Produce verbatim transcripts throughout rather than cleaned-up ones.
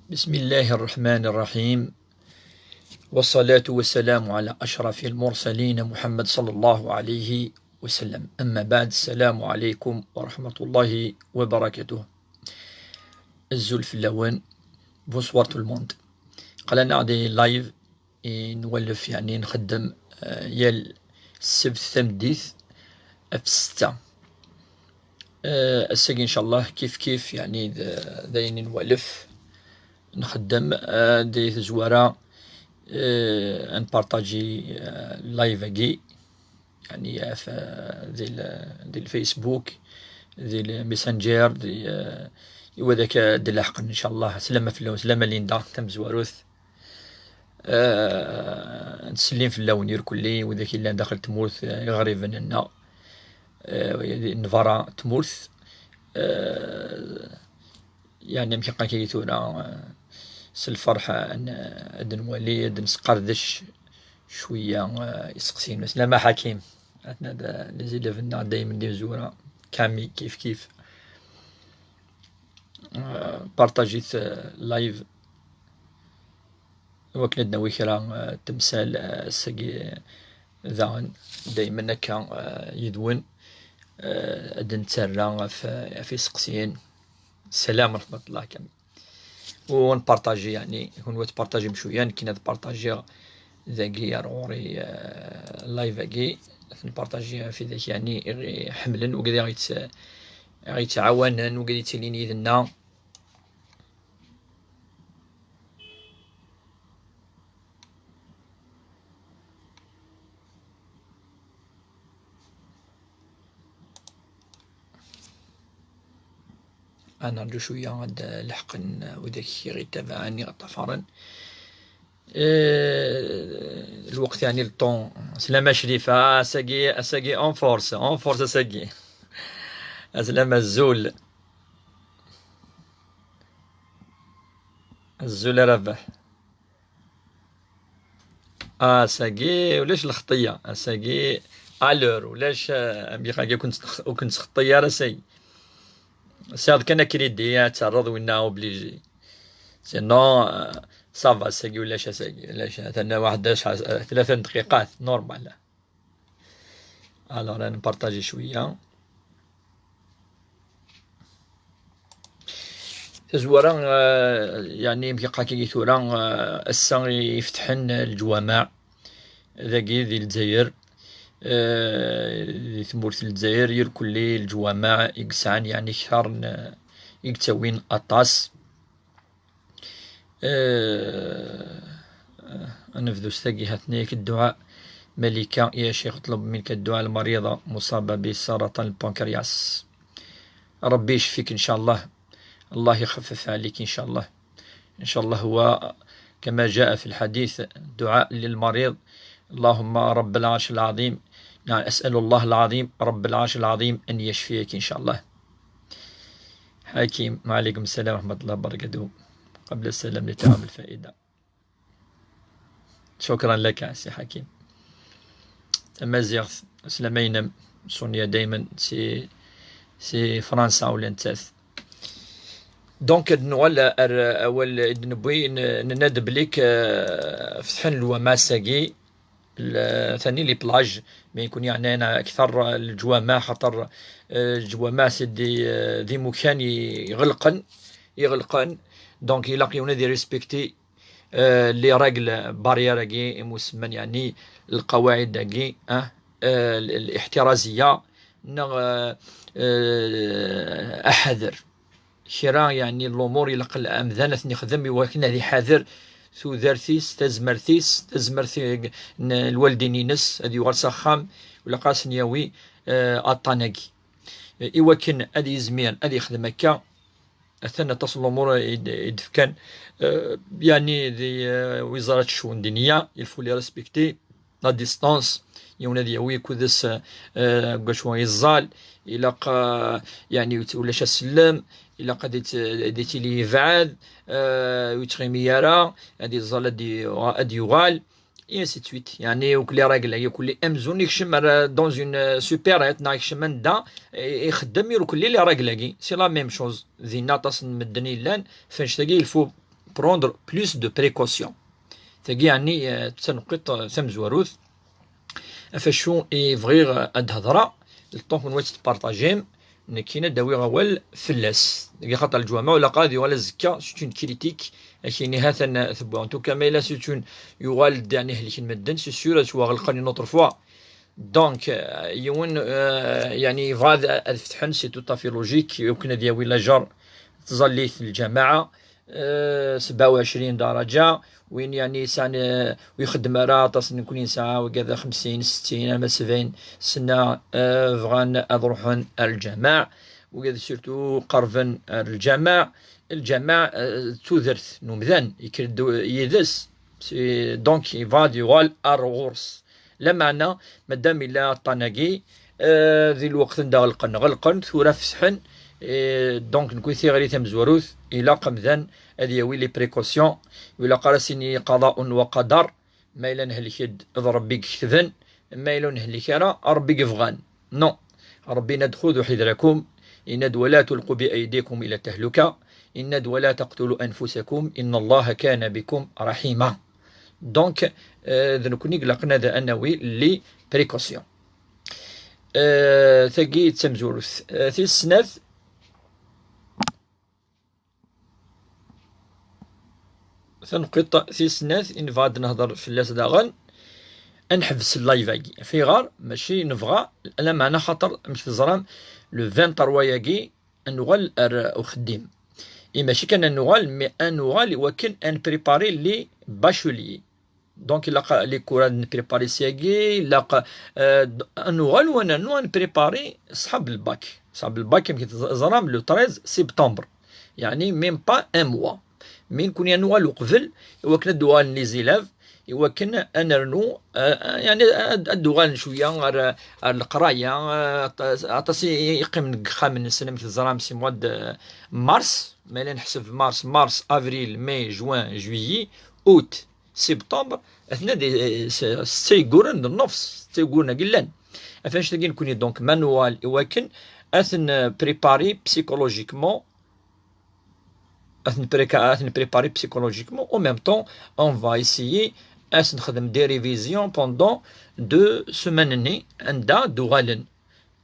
بسم الله الرحمن الرحيم. والصلاة والسلام على أشرف المرسلين محمد صلى الله عليه وسلم. أما بعد، السلام عليكم ورحمة الله وبركاته. Azul fell-awen. Bonsoir tout le monde. Aql-aneɣ di live i nwalef, yeɛni nxeddem, eh, yal ssebt tameddit ɣef ssetta. Eh, ass-agi, ncallah, kif kif, yeɛni d, d ayen i nwalef nxeddem, eh, di tezwara, eh, ad npartaji, eh, live-agi, yeɛni ɣef, eh, di l-, di lFacebook, di lMessenger, di, eh, i wid akka d-leḥqen, ncallah. Slama fell-awen, slama Linda tamezwarut. Eh, ttsellim fell-awen irkelli, widak yellan daxel tmurt, eh, iɣriben-nneɣ, eh, n berra tmurt. Eh, yeɛni amek akka tura, eh, s lferḥ, eh, n-, ad nwali, ad nesqerdec cwiya, eh, iseqsiyen. Slama Ḥakim, atna d, les élèves-nneɣ daymen di Zura, Kami, kif kif. Eh, partajit, eh, live. Iwakken ad d-nawi kra, eh, temsal, eh, ass-agi, eh, daɣen, daymen akka, eh, yid-wen, eh, ad nettarra ɣef, ɣef iseqsiyen. Ssalam ṛeḥmatullah Kami. U npartaji, yeɛni, kunwi ad tpartajim cwiya, nekkini ad partajiɣ dagi ar ɣur-i, eh, live-agi, ad npartaji ɣef widak, yeɛni, i ɣ-iḥemmlen, wigad i ɣ-itt-, i ɣ-ittɛawanen, wigad yettilin yid-nneɣ. Ad nerǧu cwiya ad leḥqen widak i ɣ-ittabaɛen, i ɣ-iṭṭafaren. Eh, lweqt, yeɛni, le temps. Slama Crifa, ah, ass-agi, ass-agi en force, en force ass-agi. Aslama, azul. Azul a Rabaḥ. Ah, ass-agi ulac lxeṭṭiyya. Ass-agi, à l'heure, ulac, eh, amyix-agi ur ken-, ur ken-tettxeṭṭi ara, ass-agi. Tesɛiḍ kan akridi ad terreḍ, winna obligé. Sinon, eh, ça va, ass-agi ulac, ass-agi ulac. Atan waḥed, acḥal, tlata n dqiqat, normal. Alors, ad npartaji cwiya. Tazwara, eh, yeɛni, amek akka-agi tura, eh, ass-a i fetḥen leǧwameɛ dagi di Lezzayer, eh, di tmurt n Lezzayer, irkelli leǧwameɛ i yesɛan, yeɛni, kter n, i yettawin aṭas. Eh, ad nebdu s tagi, ha-ten-a yak dduɛa. ملكة، يا شيخ، أطلب منك الدعاء المريضة مصابة بسرطان البنكرياس. ربي يشفيك إن شاء الله. الله يخفف عليك إن شاء الله. إن شاء الله هو كما جاء في الحديث: دعاء للمريض، اللهم رب العرش العظيم، يعني أسأل الله العظيم رب العرش العظيم أن يشفيك إن شاء الله. حكيم، وعليكم السلام ورحمة الله وبركاته. قبل السلام لتمام الفائدة. شكرا لك سي حكيم. Tamaziɣt, slama-inem, Sonia daymen si, si Fransa ula nettat. Donc, ad nuɣal ar awal i d-newwi, n-, nenna-d belli k-, eh, fetḥen lwameɛ ass-agi, ل-، ثاني les plages، mais يكون يعني أنا أكثر الجوامع، خاطر، آه، الجوامع c'est des، آه، d imukan i-، iɣelqen، iɣelqen. Donc ilaq yiwen ad irespecti، آه، les règles barrières-agi, imusemman يعني القواعد-agi، آه، آه، الاحترازية، neɣ، آه، آه، أحذر. Kra, yeɛni, n lumuṛ ilaq l-, amdan ad ten-ixdem i wakken ad iḥader tudert-is, tazmert-is, tazmert i-, n lwaldin-ines, ad yuɣal s axxam, ilaq ad asen-yawi, eh, aṭṭan-agi. I wakken ad yizmir ad yexdem akka, atan aṭas n lumuṛ i d-, i d-fkan, eh, yeɛni, di, eh, وزارة الشؤون الدينية, il faut les respecter. La distance, yiwen ad yawi akud-is, eh, deg wacu yeẓẓal, ilaq, eh, yeɛni, ulac asellem, ilaq ad it-, ad ittili yebɛed, eh, ur yettɣimi ara, ad iẓẓal, ad d-, ad d-yuɣal, et ainsi de suite. Yeɛni, akk les règles-agi, akk les, amzun ikcem ar, dans une, eh, supérette, neɣ ikcem anda, eh, ixeddem irkelli les règles-agi. C'est la même chose. Dinna aṭas n medden i yellan, f annect-agi, il faut prendre plus de précautions. Tagi yeɛni, eh, d taneqqiṭ, eh, tamezwarut. Ɣef acu i bɣiɣ ad d-hedreɣ, le temps n wat tpartajim, nekkin ad d-awiɣ awal fell-as. Dagi xaṭer leǧwameɛ, ulaqa ad yuɣal azekka, c'est une critique, ad k-yini ha-t-an tewwa. En tout cas, ma yella c'est une, yuɣal-d, yeɛni, helken medden, c'est sûr, ad ttwaɣelqen une autre fois. Donc, euh, yiwen, euh, yeɛni, yebɣa ad, ad fetḥen, c'est tout à fait logique, iwakken ad yawi lajer tẓallit n lǧamaɛa, euh, sebɛa u ɛecrin daraǧa, win yeɛni yesɛan, euh, ur ixeddem ara aṭas, nekkni nesɛa wigad xemsin, settin, ama sebɛin sna, euh, bɣan ad ruḥen ar lǧamaɛ, wigad surtout qerben ar lǧamaɛ, lǧamaɛ, euh, d tudert n umdan, yekker-d yid-s, c'est, donc, yebɣa ad yuɣal ar ɣur-s. Lameɛna, madam illa aṭṭan-agi, eh, di lweqt anda ɣelqen, ɣelqen, tura fetḥen, eh, donc, nekwi tiɣri tamezwarut, ilaq amdan ad yawi les précautions, ur ilaq ara s-yini qadaun wa qadar, ma yella nhelk-d d Rebbi i iketben, ma yella ur nhelk ara, Rebbi i yebɣan. Non. Rebbi yenna-d: خذوا حذركم, yenna-d: ولا تلقوا بأيديكم إلى التهلكة, yenna-d: ولا تقتلوا أنفسكم إن الله كان بكم رحيما. Donc, euh, d nekkni i ilaqen ad, ad nawi les précautions. Euh, tagi d tamezwarut. Euh, tis snat, taneqqiṭ tis snat i nebɣa ad nehder fell-as daɣen, ad neḥbes live-agi. Ɣef ayɣer? Mačči nebɣa, lameɛna xaṭer, amek teẓram, le vingt-trois-agi, ad nuɣal ar uxeddim. I mačči kan ad nuɣal, mais ad nuɣal i wakken ad nprépari les bacheliers. Donc, ilaq les cours ad nprépari syagi, ilaq, euh, ad nuɣal u ad nernu ad nprépari ṣṣḥab lbak. Ṣṣḥab lbak, amek teẓram, le treize septembre. Yeɛni, même pas un mois. Mi nekkni ad nuɣal uqbel, i wakken ad d-uɣalen les élèves, i wakken ad nernu, euh, yeɛni, ad, ad d-uɣalen cwiya ar, ar leqraya, euh, aṭas, aṭas i, i yeqqimen deg yexxamen-nsen, amek teẓram, si mois de mars, ma yella neḥseb mars, mars, avril, mai, juin, juillet, août, septembre, atna di, s-, setta yegguren d nnefs, setta yegguren-agi llan. Ɣef annect-agi nekkni, donc, ma nuɣal i wakken ad ten-prépari psychologiquement, ad ten-préca-, ad ten-prépari psychologiquement, en même temps, on va essayer ad s-nexdem des révisions pendant deux semaines-nni, anda d-uɣalen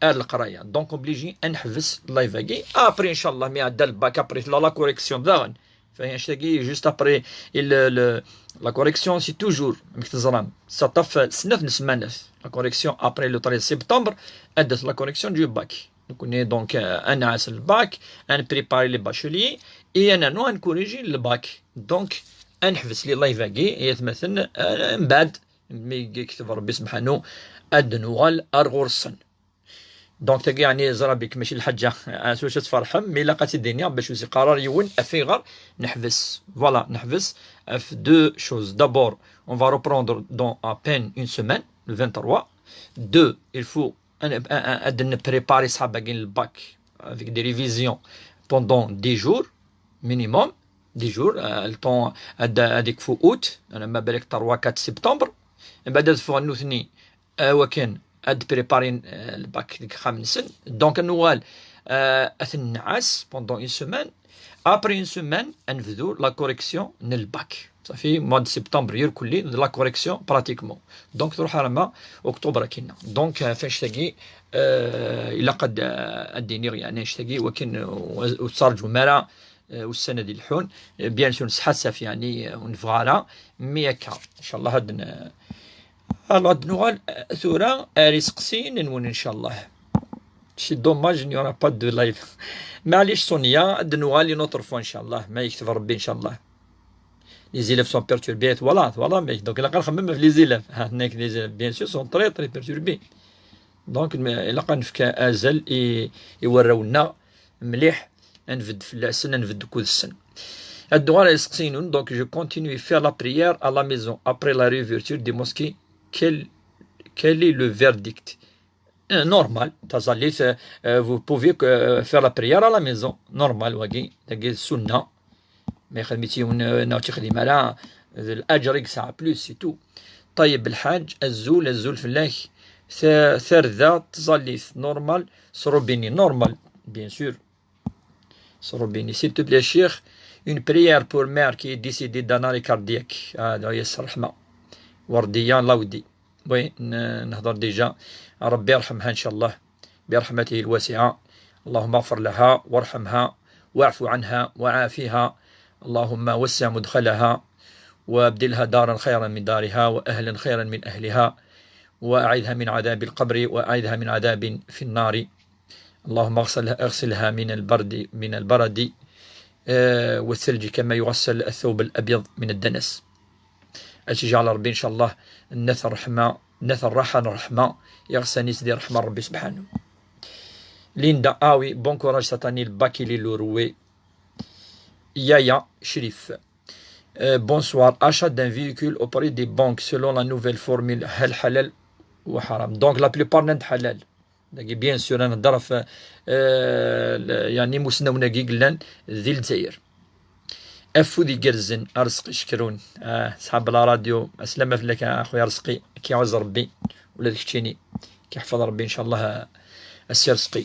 ar leqraya. Donc, obligé ad neḥbes live-agi. Après, inchallah, mi iɛedda lbak, après tella la correction daɣen. Fahim annect-agi, juste après, il, le, la correction, c'est toujours, amek teẓram, tettaṭṭaf snat n ssmanat. La correction après le treize septembre, ad d-tas la correction du bac. Donc, on est donc, euh, ad nɛass lbak, ad nprépari les bacheliers, et ad nernu ad ncorrigi lbak. Donc, ad neḥbes les live-agi, i atmaten, euh, mbeɛd, mi yekteb Rebbi subḥanu, ad d-nuɣal ar ɣur-sen. Donc, tagi, yeɛni, ẓra bik mačči lḥaǧa, ah, s wacu ad tferḥem, mais ilaq ad tt-id-iniɣ bac ur s-iqqar ara yiwen ɣef ayɣer neḥbes. Voilà, neḥbes ɣef deux choses. D'abord, on va reprendre dans à peine une semaine, le vingt-trois. Deux, il faut ad, ad, ad, ad nprépari ṣṣḥab-agi n lbak avec des révisions pendant dix jours minimum. Dix jours, euh, le temps ad, ad ikfu août, alamma balak trois quatre septembre. Mbeɛd ad ffɣen nutni, euh, wakken ad préparin, euh, lbak deg yexxamen-nsen. Donc, ad nuɣal, euh, ad ten-nɛass pendant une semaine. Après une semaine, ad nebdu la correction n lbak. Safi, mois de septembre, irkelli, d la correction pratiquement. Donc, truḥ arma octobre akkin. Donc, euh, ɣef annect-agi, euh, ilaq ad, ad d-iniɣ, yeɛni, annect-agi, wakken, euh, ur tettarǧum ara, euh, ussan ad ilḥun. Euh, bien sûr, nesḥassaf, yeɛni, euh, ur nebɣa ara, mi akka, inchallah, ad n-, alors, ad nuɣal, euh, tura ar iseqsiyen-nwen, inchallah. C'est dommage, il n'y aura pas de live. Maɛlic, Sonia, ad nuɣal une autre fois, inchallah. Ma yekteb Rebbi, inchallah. Les élèves sont perturbés, voilà, voilà, mais donc, ilaq ad nxemmem ɣef les élèves. Ah, nekk, les élèves, bien sûr, sont très, très perturbés. Donc, mais, ilaq ad nefk azal i, i warraw-nneɣ mliḥ, ad nbedd fell-asen, ad nbedd akked-sen. Ad nuɣal ar iseqsiyen-nwen, donc, je continue faire la prière à la maison après la réouverture des mosquées. Quel, quel est le verdict? Euh, normal, taẓallit, euh, euh, vous pouvez que, euh, faire la prière à la maison. Normal, wagi, dagi d sunna. Ma yexdem-itt yiwen, euh, neɣ ur tt-yexdim ara, d laǧer i yesɛa, plus, c'est tout. Ṭayyeb Lḥaǧ, azul, azul fell-ak. Ta-, tarda tẓallit, normal, s robini, normal, bien sûr. S robini. S'il te plaît, Cheikh, Une prière pour mère qui est décédée d'un arrêt cardiaque. Ah, Dieu ييسر الرحمة. وردية لاودي. Oui, ن-، نهضر déjà. ربي يرحمها إن شاء الله برحمته الواسعة. اللهم اغفر لها وارحمها واعف عنها وعافها. اللهم وسع مدخلها وابدلها دارا خيرا من دارها وأهلا خيرا من أهلها وأعذها من عذاب القبر وأعذها من عذاب في النار. اللهم اغسل-، اغسلها من البرد، من البرد، آه، والثلج كما يغسل الثوب الأبيض من الدنس. أتجعل ربي إن شاء الله نثر رحمة، نثر راحة رحمة، يغسل نسدي رحمة ربي سبحانه. Linda, ah oui, bon courage cette année, le bac il est lourd, oui. Yaya Shrif. Euh, bonsoir. Achat d'un véhicule auprès des banques selon la nouvelle formule, هل حلال وحرام؟ Donc la plupart نند حلال. داكي bien sûr نهضر في، آه، ل-، يعني مسنون كي قلنا ذي الجزائر. أفو ذي قرزن أرزقي شكرون. آه، صحاب لا راديو، السلامة فيك أخويا رزقي، كي يعوز ربي ولا ديك تشيني، كي يحفظ ربي إن شاء الله. آه، السي رزقي.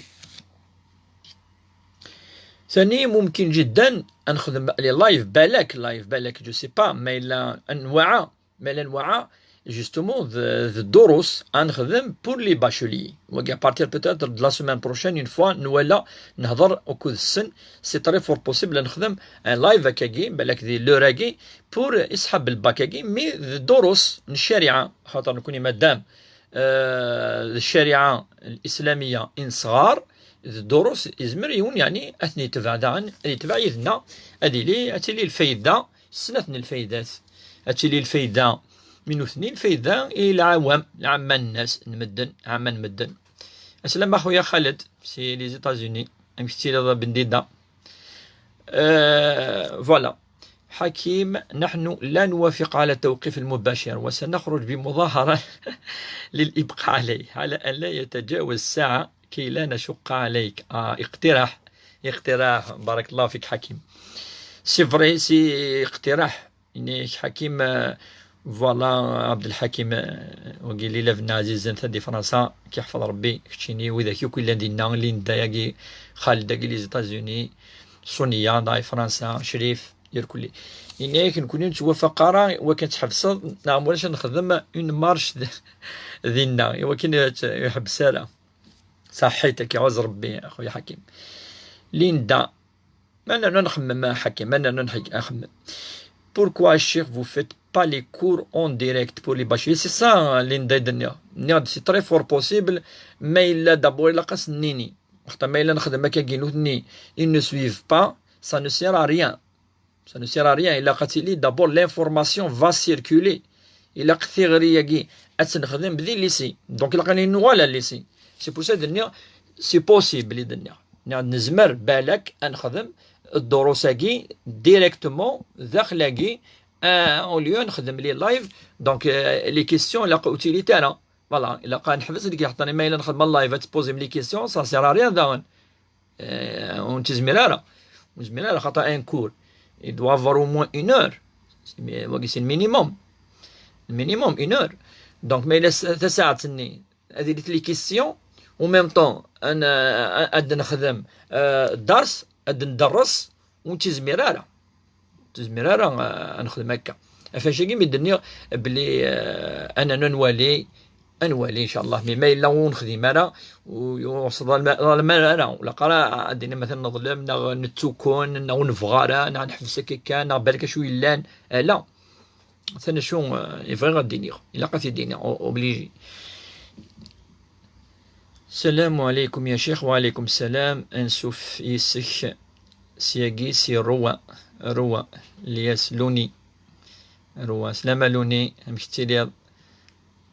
ثاني ممكن جدا نخدم les lives، بالك live، بالك je sais pas، ما إلا أنواع، ما إلا أنواع justement ذ-، ذ الدروس نخدم pour les bacheliers. وكي à partir peut-être de la semaine prochaine، une fois نولى نهضر وكود السن، c'est très fort possible نخدم un live هكاكي، بالك ذي l'heure هاكي، pour يسحب الباك هاكي، mais ذ الدروس الشريعة، خاطر نكوني مادام، آه، الشريعة الإسلامية إن صغار، ذ الدروس يزمر يون يعني أثني يتبع داعن، يتبع يذنا، أدي لي، أتي لي الفايدة، سنة الفايدات، أتي لي الفايدة، من اثنين الفايدة إلى العوام، العامة الناس، المدن، عامة المدن. السلام أخويا خالد، c'est les États-Unis، أمشتي لي بنديدة. آه، voilà. حكيم، نحن لا نوافق على التوقيف المباشر، وسنخرج بمظاهرة للإبقاء عليه، على أن لا يتجاوز ساعة كي لا نشق عليك. آه، اقتراح، اقتراح. بارك الله فيك حكيم. C'est vrai، c'est اقتراح. إنيك حكيم، آه، voilà، عبد الحكيم، آه، وقيل لي لابن عزيز أنت دي فرنسا، كيحفظ ربي، كتشيني وإذا كيو كل دينا، ليندا ياكي، خالد ياكي les États-Unis، سونيا داي فرنسا، شريف، يركلي. إنيك نكون نتوفق راه وكان تحبس، نعم، ولاش نخدم une marche د-، دينا، وكان يت-، يحبس راه. صحيتك، يعوز ربي أخويا حكيم. ليندا، أنا نخمم حكيم، أنا نحكي أخمم. Pourquoi الشيخ vous faites pas les cours en direct pour les bacheliers؟ C'est ça ليندا دنيا. نيا c'est très fort possible، ما إلا d'abord إلا قاس نيني. وقت ما إلا نخدم هكا كي نوثني، ils ne suivent pas، ça ne sert à rien. Ça ne sert à rien. إلا قتلي d'abord l'information va circuler. إلا قثي غرياكي أتنخدم بدي lycée. Donc إلا قاني نوالا lycée. C'est pour ça دنيا c'est possible دنيا. نعم، نزمر بالك أنخدم الدروساكي directement داخلاكي، آه، au lieu نخدم les lives. Donc، آه، les questions لا قلتي لي تانا. Voilà، إلا قا نحبس لك حتى ما إلا نخدم اللايف تبوزي لي questions، ça sert à rien داون. آه، ونتزمر أرى. ونتزمر أرى خاطر un cours il doit avoir au moins une heure. C'est mi-، واقي c'est le minimum. Le minimum une heure. Donc ما إلا س-، ثلاث ساعات تني هذه les questions، و même temps أنا أد نخدم، آه، الدرس، أد ندرس، ونتزمر أرى. تزمر أرى، آه، نخدم هكا. فاش كي مدني بلي، آه، أنا نوالي، نوالي إن شاء الله، mais ما إلا ونخدم أرى، ويوصل الم-، المال أرى، ولا قرا عندنا مثلًا نظلم، نغ-، نتوكون، نغ-، نفغارة، نغ-، نحبس هكا، نغ-، بالك شو يلان، آه، لا. ثاني شو، آه، يبغي غادي يديني، إلا قاتي يديني، أو-، obligé. السلام عليكم يا شيخ. وعليكم السلام. أنسوف يسك سياقي سي روا، روا، الياس لوني. روا، سلامة لوني، أمك تيليض.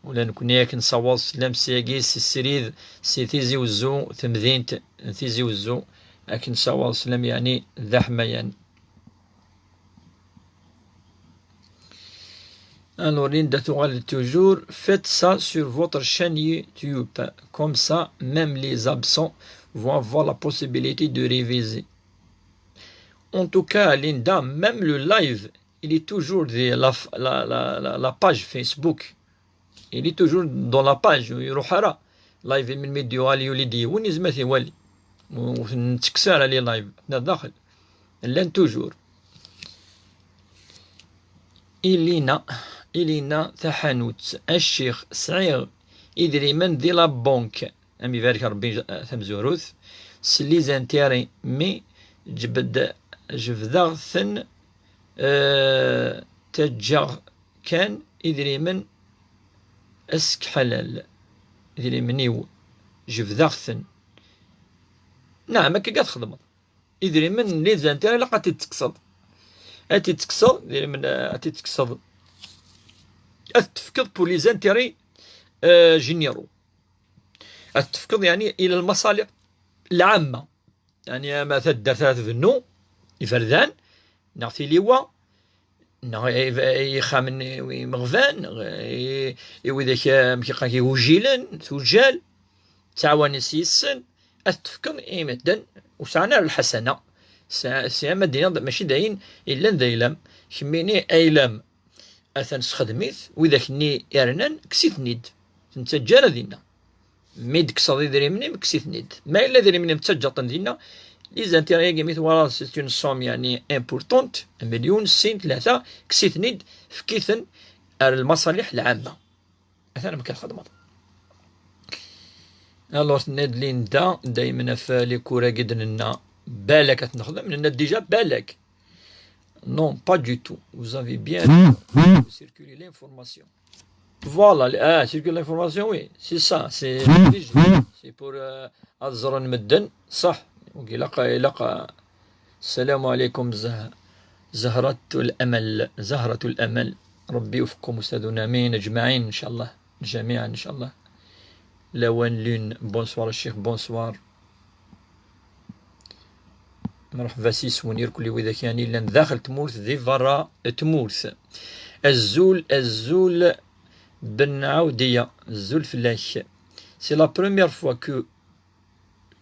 ولا نكون ياك نصور سلام سياقي سي السريد، سي تيزي وزو، تمدينت تيزي وزو. أك نصور سلام يعني ذا حميان. Alors, Linda تقول toujours, faites ça sur votre chaîne YouTube. Comme ça, même les absents vont avoir la possibilité de réviser. En tout cas, Linda, même le live, il est toujours de la, la, la, la, la page Facebook. Il est toujours dans la page, يروح راه. Live من ميديو غالي يولي دي، وين يزمثي والي. ونتكسر على les lives، هنا داخل. لان toujours. Ilina, Ilina taḥanut, a ccix, sɛiɣ idrimen di la banque, am ibarek Rebbi, eh, tamezwarut, s les intérêts, mi jbed-, jebdeɣ-ten, eh, ttaǧǧaɣ kan idrimen asekḥalal, idrimen-iw, jebdeɣ-ten. Naɛam, akka i txedmeḍ. Idrimen n les intérêts ilaq ad t-id-tekkseḍ. Ad t-id-tekkseḍ, idrimen, eh, ad t-id-tekkseḍ. Ad t-tefkeḍ pour les intérêts, euh, généraux. Ad t-tefkeḍ, yeɛni, ila lmaṣaliḥ lɛamma. Yeɛni, ama taddart ara tbennu, iberdan, neɣ tiliwa, neɣ i, i, ixxamen i, i imeɣban, neɣ i, i widak, eh, amek iqal, igujilen, tujjal, ttɛawanen s yes-sen, ad t-tefkeḍ i medden ur sɛan ara lḥasana. Sa-, sɛan ma d-tiniḍ, mačči d ayen yellan d ayla-m. Kemmini ayla-m, atan sexdem-it, widak-nni irnan, kkes-iten-id. Ur ten-ttaǧǧa ara dinna. Mi d-tekkseḍ idrimen-im, kkes-iten-id. Ma yella idrimen-im ttaǧǧaḍ-ten dinna, les intérêts-agi mi twalaḍ c'est une somme, yeɛni, importante, un million, sin, tlata, kkes-iten-id, efk-iten ar lmaṣaliḥ lɛamma. Atan amek ara txedmeḍ. Alors, tenna-d Linda, daymen ɣef les cours-agi d-nenna, balak ad t-nexdem, nenna déjà balak. Non, pas du tout. Vous avez bien circulé l'information. Voilà, ah, circuler l'information, oui, c'est ça, c'est obligé. C'est pour, euh, ad ẓren medden, صح. Donc, ilaq, ilaq, السلام عليكم زه-، زهرة الأمل، زهرة الأمل. ربي يوفقكم أستاذنا، آمين أجمعين إن شاء الله، جميعا إن شاء الله. Lawan Lune, bonsoir الشيخ، bonsoir. Mreḥba s yiswen irkelli widak yani llan daxel tmurt, di berra tmurt. Azul, azul Ben Aoudia, azul fell-ak. C'est la première fois que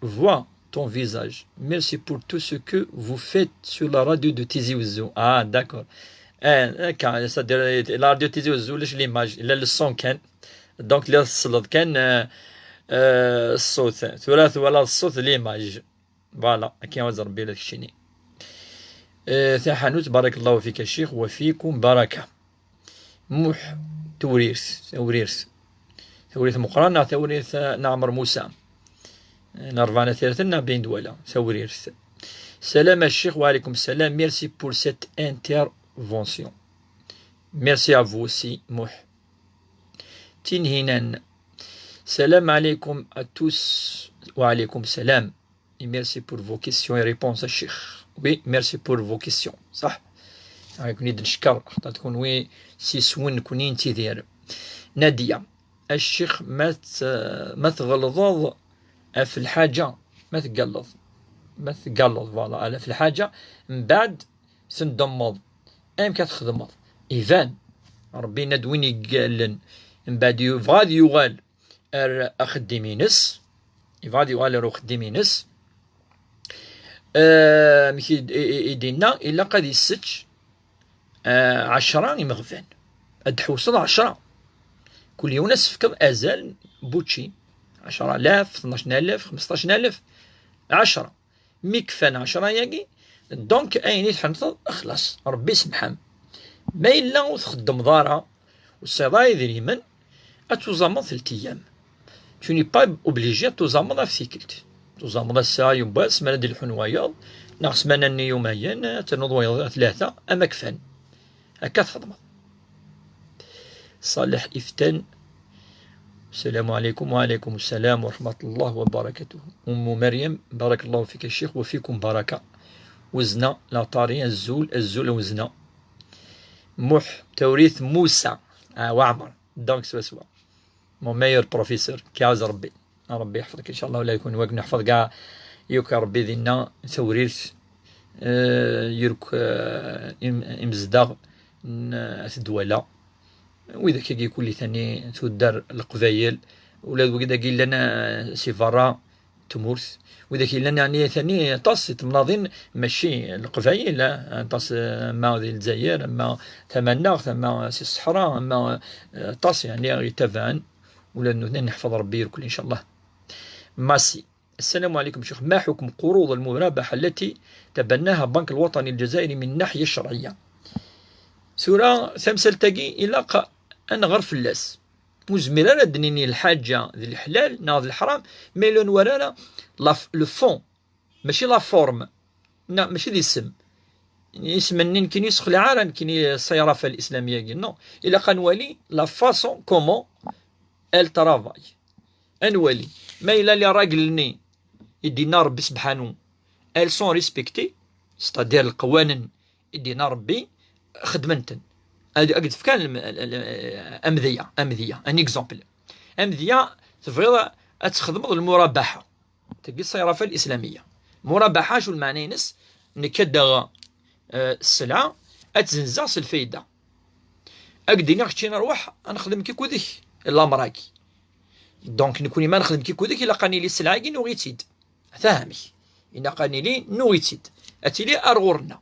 vois ton visage. Merci pour tout ce que vous faites sur la radio de Tizi Ouzou. Ah, d'accord. Eh, akka, c'est-à-dire, la radio Tizi Ouzou, ulac l'image, illa le son kan. Donc, la ṣṣleḍ kan, euh, euh, ṣṣut. Tura twalaḍ ṣṣut, l'image. Voilà, akka i ɣ-d Rebbi la keččini. Eh, taḥanut, بارك الله فيك الشيخ وفيكم بركة. Muḥ, Tewrirt, Tewrirt. Tewrirt Meqqran neɣ Tewrirt, eh, n Ɛmer Musa? Eh, n Rebɛa n At Yiraten neɣ Beni Dwala? Tewrirt. Salam a ccix, wa ɛlaykum salam. Merci pour cette intervention. Merci à vous aussi, Muḥ. Tinhinan. Salam ɛlaykum à tous. Wa ɛlaykum salam. Et merci pour vos questions et réponses, a ccix. Oui, merci pour vos questions. صح. Nekkni d-neckeṛ, xaṭer kunwi s yiswen nekkni nettidir. Nadia, a ccix, ma t-, ma tɣelḍeḍ ɣef lḥaǧa, ma tgalleḍ, ma tgalleḍ, voilà, ɣef lḥaǧa, mbeɛd tendemmeḍ. Amek ad txedmeḍ? Iban, Rebbi yenna-d win igallen, mbeɛd yebɣa ad yuɣal ar axeddim-ines, yebɣa ad yuɣal ar uxeddim-ines, eh, amek i d-, i, i, i d-yenna, ilaq ad yessečč, eh, ɛecra imeɣban. Ad d-tḥewseḍ ɛecra. Kul yiwen ad s-tefkeḍ azal n wučči. Ɛecra alaf, tnac alaf, xmesṭac alaf, ɛecra. Mi kfan ɛecra-yagi, donc ayen i tḥenteḍ, xlas, Rebbi semḥ-am. Ma yella ur txeddmeḍ ara, ur tesɛiḍ ara idrimen, ad tuẓameḍ telt ayyam. Tu n'es pas obligé ad tuẓameḍ ɣef tikkelt. Tuẓameḍ ass-a, yiwwas, mi ara d-ilḥun wayeḍ, neɣ ssmana-nni yumayen, ad ternuḍ wayeḍ tlata, ama kfan. Akka txedmeḍ. Ṣaleḥ Iftan. السلام عليكم. وعليكم السلام ورحمة الله وبركاته. أم مريم، بارك الله فيك الشيخ وفيكم بركة. Wezna Laṭari, azul, azul a Wezna. Muḥ, Tewrirt Musa. Ah, Waɛmer. Donc, swaswa. Mon meilleur professeur, k-iɛawez Rebbi. Rebbi yeḥfeḍ-k, incallah, ula d kunwi, ad ken-yeḥfeḍ kra yakk Rebbi dinna, Tewrirt, eh, yakk, eh, im-, imezdaɣ n At Dwala. Widak-agi kulli tani tuddar Leqbayel, ula d wigi-dagi yellan, eh, si berra tmurt. Widak yellan, yeɛni, tani aṭas si temnaḍin, mačči Leqbayel, eh, aṭas, eh, ama di Lezzayer, ama tama-nneɣ, tama si ṣṣeḥra, ama, eh, aṭas, yeɛni, itabaɛen. Ula d nutni neḥfeḍ Rebbi irkel, incallah. Masi. السلام عليكم شيخ، ما حكم قروض المرابحة التي تبناها بنك الوطني الجزائري من ناحية شرعية؟ Tura, tamsalt-agi ilaq ad nɣer fell-as. Ur nezmir ara ad d-nini lḥaǧa d leḥlal neɣ d leḥram, ma yella ur nwala ara la f-, le fond, mačči la forme, neɣ mačči d isem. Isem-nni nekkini ur yessexlaɛ ara nekkini ṣṣayrafa lislamiyya-agi. Non, ilaq ad nwali la façon comment elle travaille. Ad nwali ma yella les règles-nni i d-yenna Rebbi sebḥanu, elles sont respectées, c'est-à-dire leqwanen i d-yenna Rebbi xedmen-ten. Ad, ad d-fkan lem-, l-, l-, amedya, amedya, un exemple. Amedya, tebɣiḍ ad txedmeḍ lmurabaḥa. Tagi ṣṣayrafa lislamiyya. Murabaḥa, acu lmeɛna-ines? Nekk ad d-aɣeɣ, eh, sselɛa, ad tt-zzenzeɣ s lfayda. Ad k-d-iniɣ keččini rwaḥ, ad nexdem kikudek lamer-agi. Donc, nekkni ma nexdem kikudek, ilaq ad nili sselɛa-agi nuɣ-itt-id. Ata amek. Ilaq ad nili nuɣ-itt-id. Ad tili ar ɣur-nneɣ.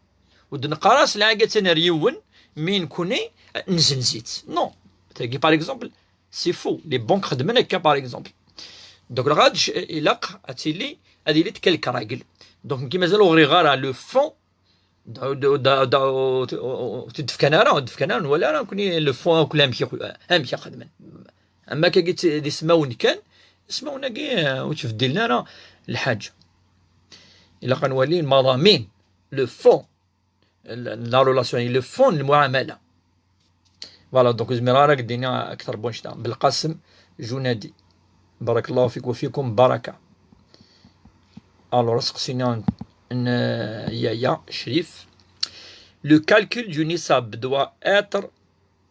Ur d-neqqar ara sselɛa-agi attan ar yiwen, mi nekkni nzenz-itt. Non. Tagi, par exemple, c'est faux. Les banques xedmen akka, par exemple. Donc, lɣad, ilaq ad tili, ad ilint quelques règles. Donc, nekki mazal ur ɣriɣ ara le fond, da, da, da, da, ur t-, ur t-id-fkan ara, ur d-fkan ara, nwala ara nekkni le fond akk amek i, amek i xedmen. Ama akka d ismawen kan, ismawen-agi, eh, ur ttbeddilen ara lḥaǧa. Ilaq ad nwali المضامين, le fond, la relation, le fond n lmuɛamala. Voilà, donc, ur zmireɣ ara ad k-d-iniɣ akter n wannect-a. Belqasem Junadi. بارك الله فيك وفيكم بركة. Alors, aseqsi-nni n, n, euh, Yaya Crif. Le calcul du nisab doit être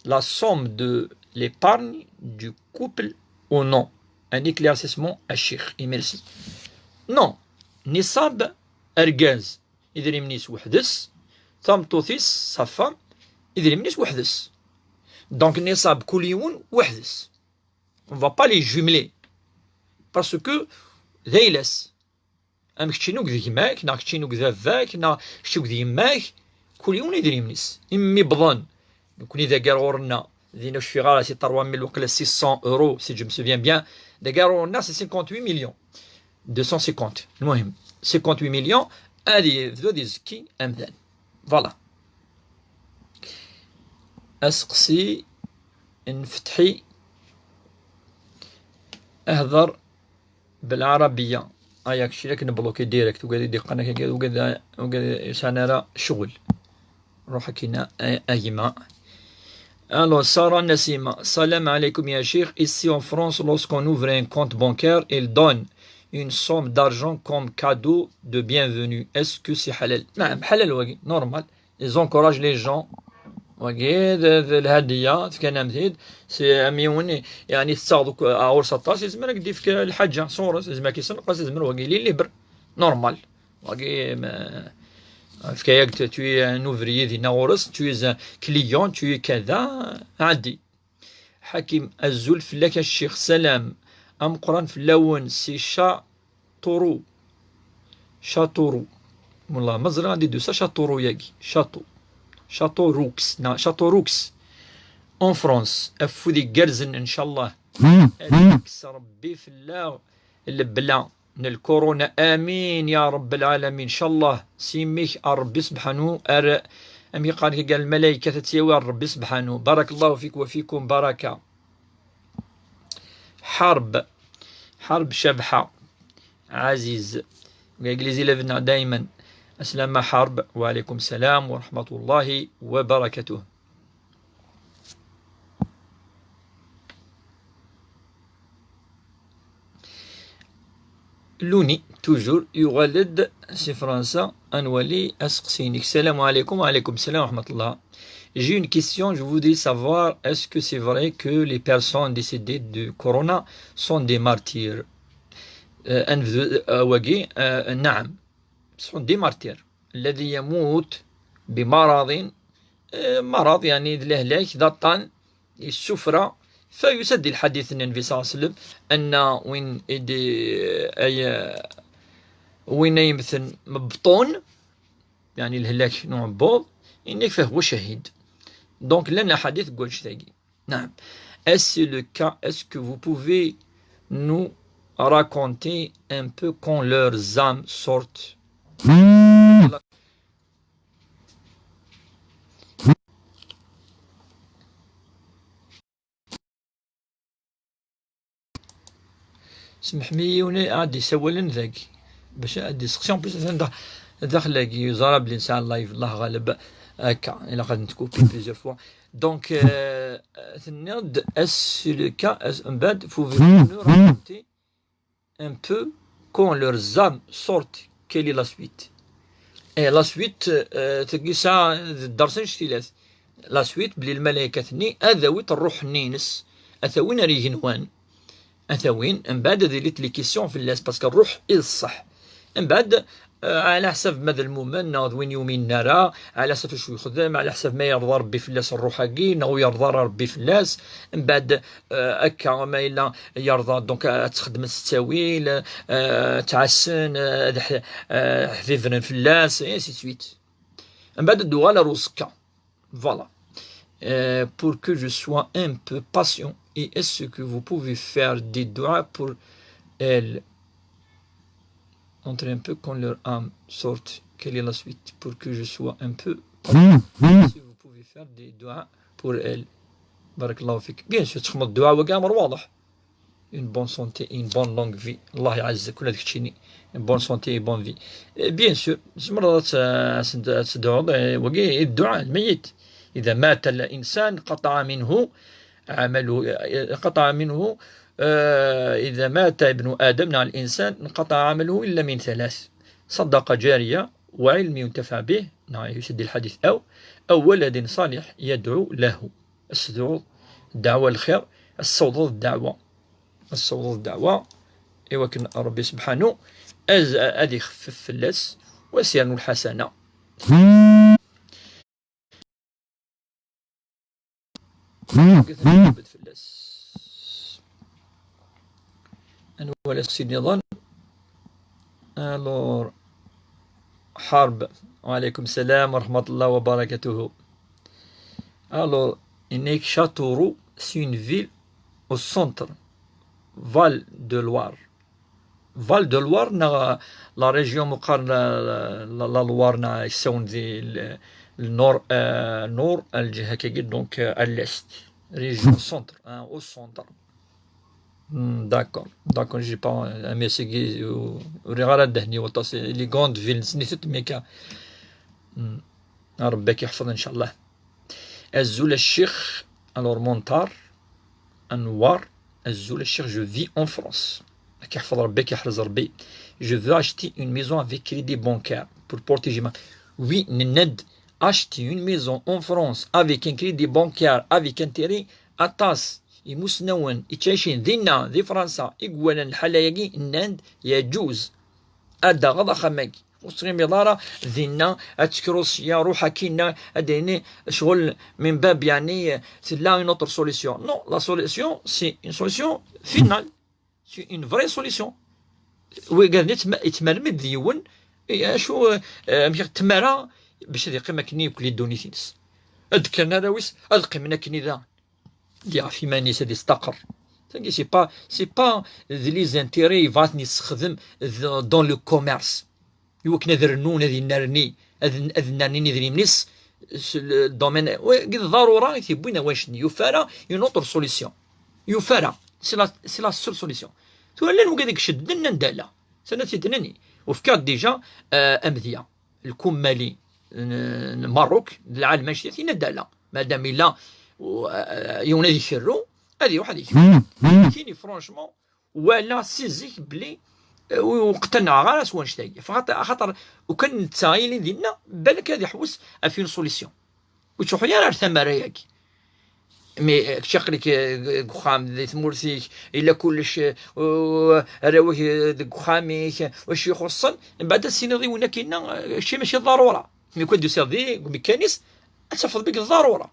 la somme de l'épargne du couple ou non? Un éclaircissement, a Cheikh. Et merci. Non. Nisab, argaz, idrimen-is weḥd-s, tameṭṭut-is, sa femme, idrimen-is weḥd-s. Donc, nisab kul yiwen weḥd-s. On va pas les jumeler. Parce que d ayla-s. Am keččini akked gma-k, neɣ keččini akked baba-k, neɣ kečč akked yemma-k, kul yiwen idrimen-is. Imi wwḍen, nekkni dagi ar ɣur-nneɣ, din ur cfiɣ ara, c'est trois mille waqila six cents euros, si je me souviens bien. Dagi ar ɣur-nneɣ, c'est cinquante-huit millions. Deux cent cinquante. Lmuhim, cinquante-huit millions, ad yebdu ad izekki amdan. Voilà. Aseqsi n Fetḥi, hder بالعربية. Aya kečč i akken bloqué direct, ugad i d-iqqan akka, ugad, ugad ur sɛan ara ccɣel. Ruḥ akkin a, a gma. Alors, Sarah Nassima, salam alaikum ya cheikh. Ici en France, lorsqu'on ouvre un compte bancaire, il donne une somme d'argent comme cadeau de bienvenue. Est-ce que c'est halal? Naam, halal wagi, normal. Ils encouragent les gens. Wagi d, d lhadiya, tefkan-am-t-id. Si am yiwen, yeɛni, tettaɣeḍ akk aɣur-s aṭas, yezmer ad k-d-yefk lḥaǧa sɣur-s, yezmer ad k-yessenqes, yezmer wagi li libre. Normal. Wagi, ma, fka-yak-d, tu es un ouvrier dinna ɣur-s, tu es un client, tu es kada, ɛeddi. Ḥakim, azul fell-ak a ccix, salam ameqqran fell-awen, si Châteauroux. Châteauroux. Wellah ma ẓriɣ anda i d-tusa Châteauroux-yagi. Château. Châteauroux, neɣ Châteauroux. En France. Afud igerrzen, ncallah. Ad ikkes Rebbi fell-aɣ lebla n lkuruna. Amin ya Rabbal Alamin. Ncallah, s yimi-k a Rebbi sebḥanu, ar, amek i qqaren kra n lmalaykat, ad tt-yawi Rebbi sebḥanu. Barakallahu fik wa fikum baraka. Ḥarb. Ḥarb Cabḥa. Ɛaziz. Deg Legliz i la bnadaymen. Aslama Ḥarb. Wa alaykum salam wa rahmatullahi wa barakatuh. Luni, toujours, yuɣal-d si Fransa, ad nwali aseqsi-inek. Salam alaikum. Wa alaikum salam wa rahmatullah. J'ai une question, je voudrais savoir, est-ce que c'est vrai que les personnes décédées de corona sont des martyrs? Euh, ad nebdu, euh, wagi, euh, naam, sont des martyrs. الذي يموت بمرض, euh, مرض, يعني, d lehlak, d aṭṭan, yessufra, fa yusa-d di lḥadit n Nnbi صلى الله عليه وسلم, anna win i d-, ay, win ay yemmten mebṭun, يعني, lehlak n uɛebbuḍ, yenna-k فهو شهيد. Donc, llan lḥadit deg wannect-agi. Naam. Est-ce le cas, est-ce que vous pouvez nous raconter un peu quand leurs âmes sortent? Voilà. Semḥem-iyi, yiwen ad d-isawalen dagi. Bac ad d-iseqsi, en plus, atan da-, daxel-agi, yeẓra belli nesɛa live, Allah ɣaleb. Akka, ilaq ad netkupi plusieurs fois. Donc, euh, tenniḍ-d, est-ce le cas, est-ce, mbeɛd, pouvez-vous nous raconter un peu quand leurs âmes sortent, quelle est la suite? Et la suite, euh, tagi sɛa d ddersa n cctilat. La suite, belli lmalaykat-nni ad awint ṛṛuḥ-nni-ines, ad t-awin ar igenwan, ad t-awin, mbeɛd ad ilint les questions fell-as, parce que ṛṛuḥ i d ṣṣeḥ. Mbeɛd, euh, ɛla ḥsab ma d lmumen neɣ d win yuminen ara, ɛla ḥsab acu yexdem, ɛla ḥsab ma yerḍa Ṛebbi fell-as ṛṛuḥ-agi neɣ ur yerḍa ara Ṛebbi fell-as. Mbeɛd, euh, akka ma yella yerḍa, donc, euh, ad t-xedmen s ttawil, euh, ad t-ɛassen, euh, ad ḥ-, euh, ḥbibren fell-as, et ainsi de suite. Mbeɛd ad d-uɣal ar uẓekka. Voilà. Euh, pour que je sois un peu patient, et est-ce que vous pouvez faire des du'a pour elle? Entre un peu quand leur âme sorte, quelle est la suite? Pour que je sois un peu patient, si vous pouvez faire des du'a pour elle. Barakallahu fik. Bien sûr, تخمض الدعاء وكامل واضح. Une bonne santé, une bonne longue vie. الله يعزك ولا تكتشيني. Une bonne santé et bonne vie. Eh, bien sûr, تمرض تدعو وقي الدعاء الميت. إذا مات الإنسان قطع منه عمله، قطع منه، آه، إذا مات ابن آدم، نعم، الإنسان، انقطع عمله إلا من ثلاث: صدقة جارية، وعلم ينتفع به، نعم، يسد الحديث، أو، أو ولد صالح يدعو له. الصدوع، الدعوة الخير، الصوض الدعوة. Ad tessawḍeḍ ddeɛwa i wakken Ṛebbi subḥanu ad, ad ixfef fell-as, wa s-yernu lḥasana. Ad tebded fell-as. Ad nwali aseqsi nniḍen. Alors, Ḥarb, وعليكم السلام ورحمة الله وبركاته. Alors, yenna-k Châteauroux, c'est une ville au centre, Val de Loire. Val de Loire, neɣ la région meqqar la, la, la Loire, neɣ yessawen di le, le nord, euh, nord, lǧiha-agi, donc, euh, à l'est, région centre, hein, au centre. Hmm, d'accord, d'accord, j'ai pas, euh, ammas-agi, ur, ur riɣ ara ddehn-iw aṭas, les grandes villes, nsnit-d, mais ka, hmm, Ṛebbi ad k-iḥfeḍ, inchallah. Azul a ccix, alors, Montar, Anwar, azul a ccix, je vis en France. Ad k-iḥfeḍ Ṛebbi, ad k-iḥrez Ṛebbi. Je veux acheter une maison avec crédit bancaire pour protéger ma, oui, nenna-d, acheter une maison en France avec un crédit bancaire avec intérêt, aṭas imusnawen ittɛicin dinna, di Fransa, i iwalan lḥala-agi, nnan-d, yeǧǧuz ad d-taɣeḍ axxam-agi. Ur tettɣimiḍ ara dinna, ad tekkreḍ sya, ruḥ akkinna, ad d-ini ccɣel min bab, yeɛni, tella une autre solution. Non, la solution, c'est une solution finale. C'est une vraie solution. Wigad-nni yettma-, yettmermid d yiwen, i, acu, eh, amek tmara bac ad yeqqim akkenni mkul ddunit-ines. Ad d-kkren arraw-is, ad qqimen akkenni da. Ad yeɛref iman-is, ad yestaqer. Tagi, c'est pas, c'est pas d les intérêts, yebɣa ad ten-yessexdem d-, dans le commerce. I wakken ad rnun, ad yennerni, ad, ad nnernin idrimen-is s le domaine. Wagi d ḍarura i t-yewwin ar wannect-nni. Yufa ara une autre solution. Yufa ara. C'est la, c'est la seule solution. Tura llan wigad i icedden, nnan-d ala. Sani ad t-id-nini. Ufkiɣ-d déjà, euh, amedya. Lkumali n, n Merruk, d lɛalem anect-it, yenna-d ala. Madam yella, u, euh, yiwen ad ikerru, ad iruḥ ad ikerru. Kini, franchement, walaɣ si zik belli, eh, ur qtanɛeɣ ara s wanect-agi. Axaṭer, axaṭer ukan netta yili dinna, balak ad iḥewwes ɣef une solution. Ur ttruḥu ara ar tamara-agi. Mi, eh, kečč aql-ik, eh, deg uxxam, di tmurt-ik, yella kullec, eh, u-, arraw-ik, eh, deg uxxam-ik, wacu ixuṣṣen, mbeɛd ad s-tiniḍ i win akkinna, eh, kečči mačči d ḍarura. Mi kan d-tusiḍ di, deg umekkan-is, ad tafeḍ belli d ḍarura.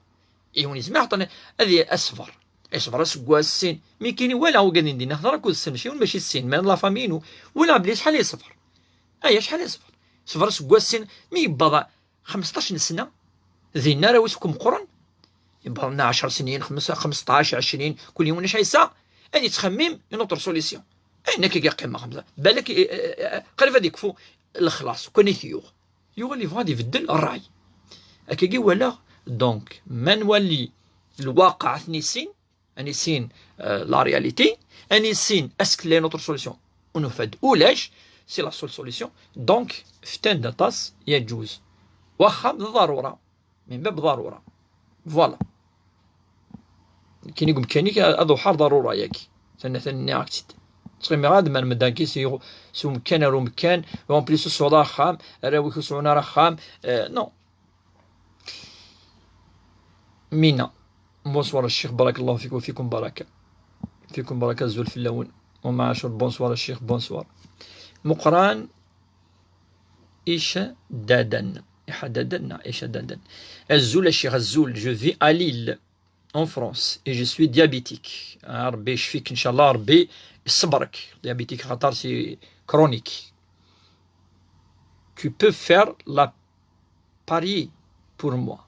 Yiwen yezmer ad, ad y-, ad ṣber. Iṣber aseggas, sin. Mi kini wala wigad n dinna, hḍer akked sen, mačči, mačči sin, mais la famille inu, wala belli acḥal iṣber. Aya, acḥal iṣber. Ṣber aseggas, sin, mi yewweḍ xmesṭac n sna, dinna arraw-is akk meqqren, yewweḍ ɛecra snin, xems-, xmesṭac, ɛecrin, kul yiwen acu yesɛa, ad yettxemmim une autre solution. Ayen akka i yeqqimeɣ, balak, eh, eh, eh, qrib ad yekfu lexlaṣ, kan i t-yuɣ. Yuɣal yebɣa ad ibeddel ṛṛay. Akkagi walaɣ, donc, ma nwali lwaqiɛ ad t-nissin, Ad nissin, euh, la réalité, ad nissin est-ce qu'il y a une autre solution. Ur nufa-d ulac, c'est la seule solution. Donc, ftan-d aṭas, yeǧǧuz. Wexxam d ḍarura. Min bab ḍarura. Voilà. Kini gumkani ad uḥar ḍarura yaki. Tana tana nniɣ-ak-tt-id. Ttɣimiɣ ad man medanki si, si umkan ar umkan, en plus ur sɛuḍ ara axxam, arraw-ik ur sɛun ara axxam. Euh, non. Mina. Bonsoir الشيخ، بارك الله فيك وفيكم بركة. فيكم بركة، azul fell-awen. ومع عاشور، bonsoir الشيخ، bonsoir. Meqqran Iḥadaden. Iḥadaden, Iḥadaden. Azul a ccix, azul. Je vis à Lille, en France, et je suis diabétique. Ah, Rebbi icfik, ncallah, Rebbi iṣebber-k. Diabétique, xaṭer c'est chronique. Tu peux faire la parier pour moi.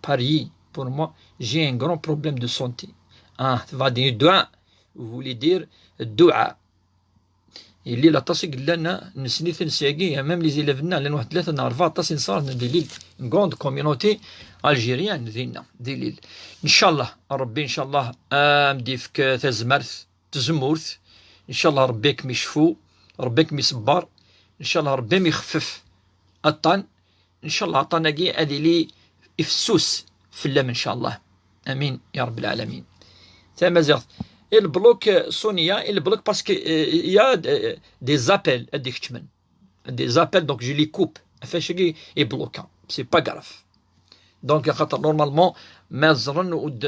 Parier pour moi. J'ai un grand problème de santé. Ah, tebɣa d-yini dduɛa. Vous voulez dire dduɛa. Yelli aṭas i yellan, nesni-ten syagi, même les élèves-nneɣ, llan waḥed tlata neɣ rebɛa aṭas i nesɣer di Lille, une grande communauté algérienne dinna, di Lille. Ncallah, Rebbi, ncallah, ad m-d-yefk tazmert, tazemmurt. Ncallah, Rebbi ad kem-icfu, Rebbi ad kem-iṣebber, ncallah, Rebbi ad m-ixfef aṭṭan. Ncallah aṭṭan-agi ad yili ifessus fell-am, ncallah. Amin ya Rebbi lɛalamin. Tamaziɣt. Il bloque, euh, Sonia, il bloque parce que, euh, il y a, euh, des appels ad d-ikeččmen. Des appels, donc je les coupe. Ɣef wacagi i bloquer. C'est pas grave. Donc, axaṭer normalement, ma ẓran ur d-,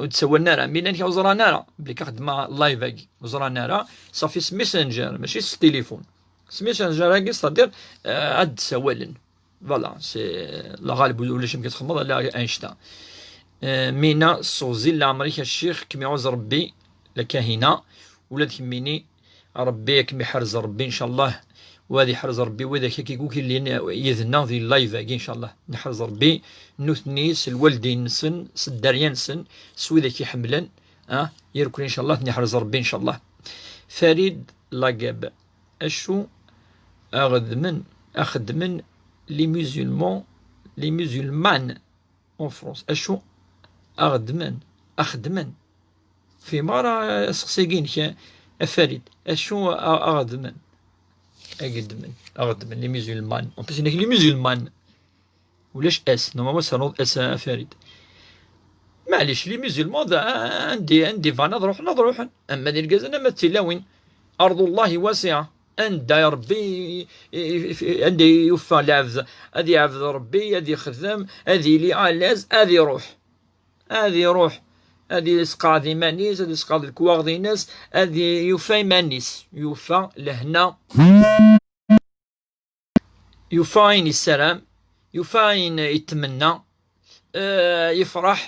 ur d-sawalen ara. Mi llan kra ur ẓran ara. Belli ka xedmeɣ live-agi. Ur ẓran ara. Safi s Messenger, mačči s téléphone. S Messenger-agi, c'est-à-dire, euh, ad d-sawalen. Voilà, c'est la ɣalib ulac amek txedmeḍ, ala annect-a. Euh, Mina, sseɣzil leɛmer-ik a ccix, kem-iɛuz Rebbi, la kahina, ula d kemmini, Rebbi ad kem-iḥrez Rebbi, ncallah, u ad iḥrez Rebbi widak akk i yellin yid-neɣ di live-agi, ncallah. Neḥrez Rebbi, nutni s lwaldin-nsen, s dderya-nsen, s widak i ḥemmlen, ah, irkul, ncallah, ad ten-iḥrez Rebbi, ncallah. Farid Lagab. Acu a ɣ-ddmen, a xeddmen les musulmans, les musulmanes en France? Acu a ɣ-ddmen, a xeddmen? Fhimeɣ ara aseqsi-agi-inek, a Farid. Acu a, a ɣ-ddmen? A ɣ-ddmen, a ɣ-ddmen les musulmanes. En plus, les musulmanes. Ulac S. Normalement, ad ternuḍ S, a Farid. Maɛlic, les musulmans, d, andi, andi bɣan ad ruḥen, ad ruḥen. Ama d irgazen, ama d tilawin. Arḍu Llahi wasiɛa. Anda Rebbi, i, i, i, anda yufa lɛebd, ad iɛbed Rebbi, ad ixdem, ad yili à l'aise, ad iruḥ. Ad iruḥ. Ad isqeɛd iman-is, ad isqeɛd lekwaɣeḍ-ines, ad yufa iman-is. Yufa lehna. Yufa ayen yessaram, yufa ayen yetmenna, euh, yefreḥ,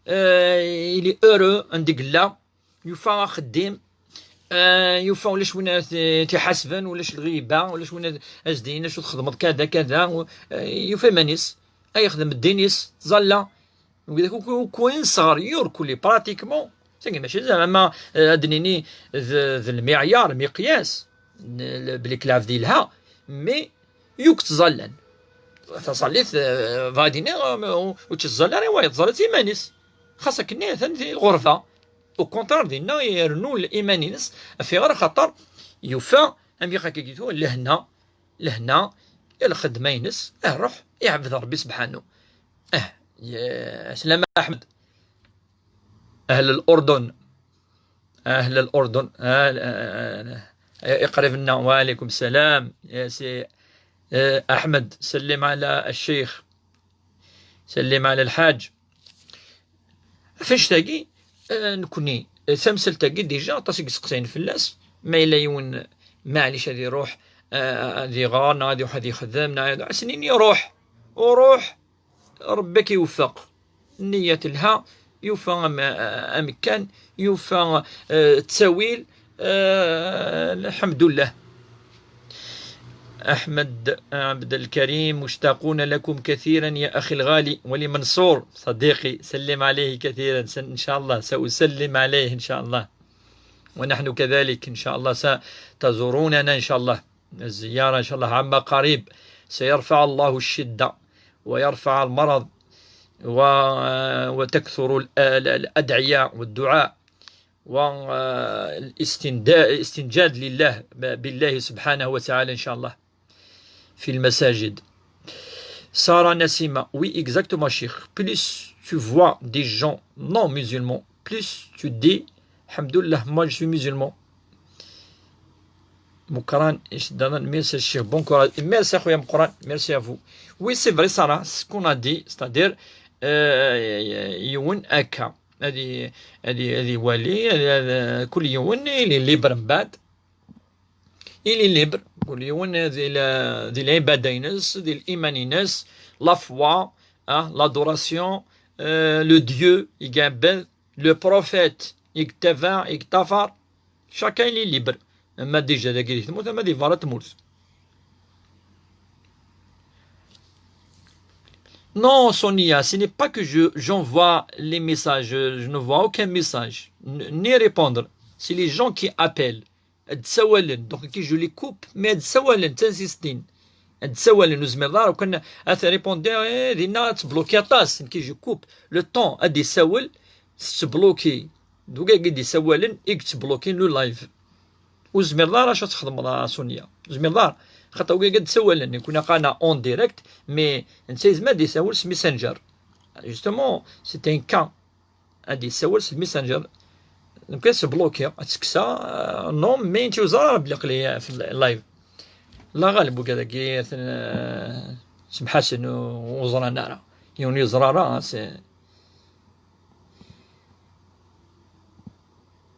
euh, il est heureux anda i yella, yufa axeddim, euh, yufa ulac win ara t-, t-iḥasben, ulac lɣiba, ulac win ara s-d-yinin acu txedmeḍ kada, kada, euh, yufa iman-is, ad yexdem ddin-is, tẓalla. Wid akk, akk, akk nesɣer yurkuli, pratiquement. Sagi mačči zɛama, eh, ad d-nini d, d lmiɛyar, miqyas, n, l-, belli k-, lɛebd yelha, mais yakk ttẓallan. Taẓallit, eh, bɣa ad iniɣ, eh, ur, ur ttẓalla ara i wayeḍ, ẓallet iman-is. Xas akken atan di lɣerba. Au contraire, dinna irennu l-, iman-ines, ɣef iɣer, axaṭer yufa, am yixak-agi tuɣ, lehna, lehna, i lxedma-ines, eh, ruḥ, iɛbed Rebbi sebḥanu. Eh, ya, slama Aḥmed. أهل الأردن. أهل الأردن. أهل، آه، آه، آه، قريب لنا. وعليكم السلام. يا سي، آه، أحمد، سلم على الشيخ. سلم على الحاج. Ɣef annect-agi, eh, nekkni, eh, tamsalt-agi, déjà, aṭas i yesteqsayen fell-as. Ma yella yiwen, maɛlic, ad iruḥ, eh, ad iɣer, neɣ ad iruḥ ad ixdem, neɣ ad, ad s-nini, ruḥ, uruḥ, Rebbi ad k-iweffeq. Nniya telha, yufa am-, amekkan, yufa, eh, ttawil, eh, lḥemdullah. أحمد عبد الكريم، مشتاقون لكم كثيرا يا أخي الغالي. ولمنصور صديقي، سلم عليه كثيرا، س-، إن شاء الله سأسلم عليه إن شاء الله، ونحن كذلك إن شاء الله ستزوروننا إن شاء الله، الزيارة إن شاء الله عما قريب. سيرفع الله الشدة ويرفع المرض. و-، وتكثر ال-، ال-، الأدعية والدعاء والاستنجاد لله، بالله سبحانه وتعالى إن شاء الله في المساجد. Sarah Nassima, oui, exactement, Cheikh. Plus tu vois des gens non musulmans, plus tu dis, Alhamdulillah, moi je suis musulman. Mukran, merci, Cheikh. Bon courage. Merci, Akhuya Mukran. Merci à vous. Oui, c'est vrai, Sarah, ce qu'on a dit, c'est-à-dire, euh, yiwen akka. هذه هذه هذه والي هذه- هذا كل يوم اللي ليبر من بعد. Il est libre, كل يوم ذي ال-، ذي العبادة ينس، ذي الإيمان ينس، la foi, hein, l'adoration, euh, le Dieu يقابل, le prophète يتبع يتطفر. Chacun il est libre. أما déjà ذاك اللي تموت، أما دي فارا تموت. Non, Sonia, ce n'est pas que je, j'envoie les messages, je ne vois aucun message, n-, ni répondre. C'est les gens qui appellent. Ad sawalen, donc qui je les coupe, mais ad sawalen, ttansistin. Ad sawalen, ur zmireḍ ara, kan ad répondre, eh, dinna ad tbloquer aṭas, qui je coupe. Le temps, ad isawel, tettbloquer. Donc, ad isawalen, i yettbloquer le live. Ur zmireḍ ara acu ad txedmeḍ, a Sonia. Ur zmireḍ ara. Xaṭer wigi ad d-sawalen, nekni aql-aɣ en direct, mais netta yezmer ad d-isawel s Messenger. Justement, c'est un cas. Ad d-isawel s Messenger. Donc, ad s-bloquer, ad tekkes, euh, non, mais netta ur yeẓri ara belli aql-i fi live. La ɣaleb, wigi ad semḥasen ur ẓran ara. Yiwen ur yeẓri ara, c'est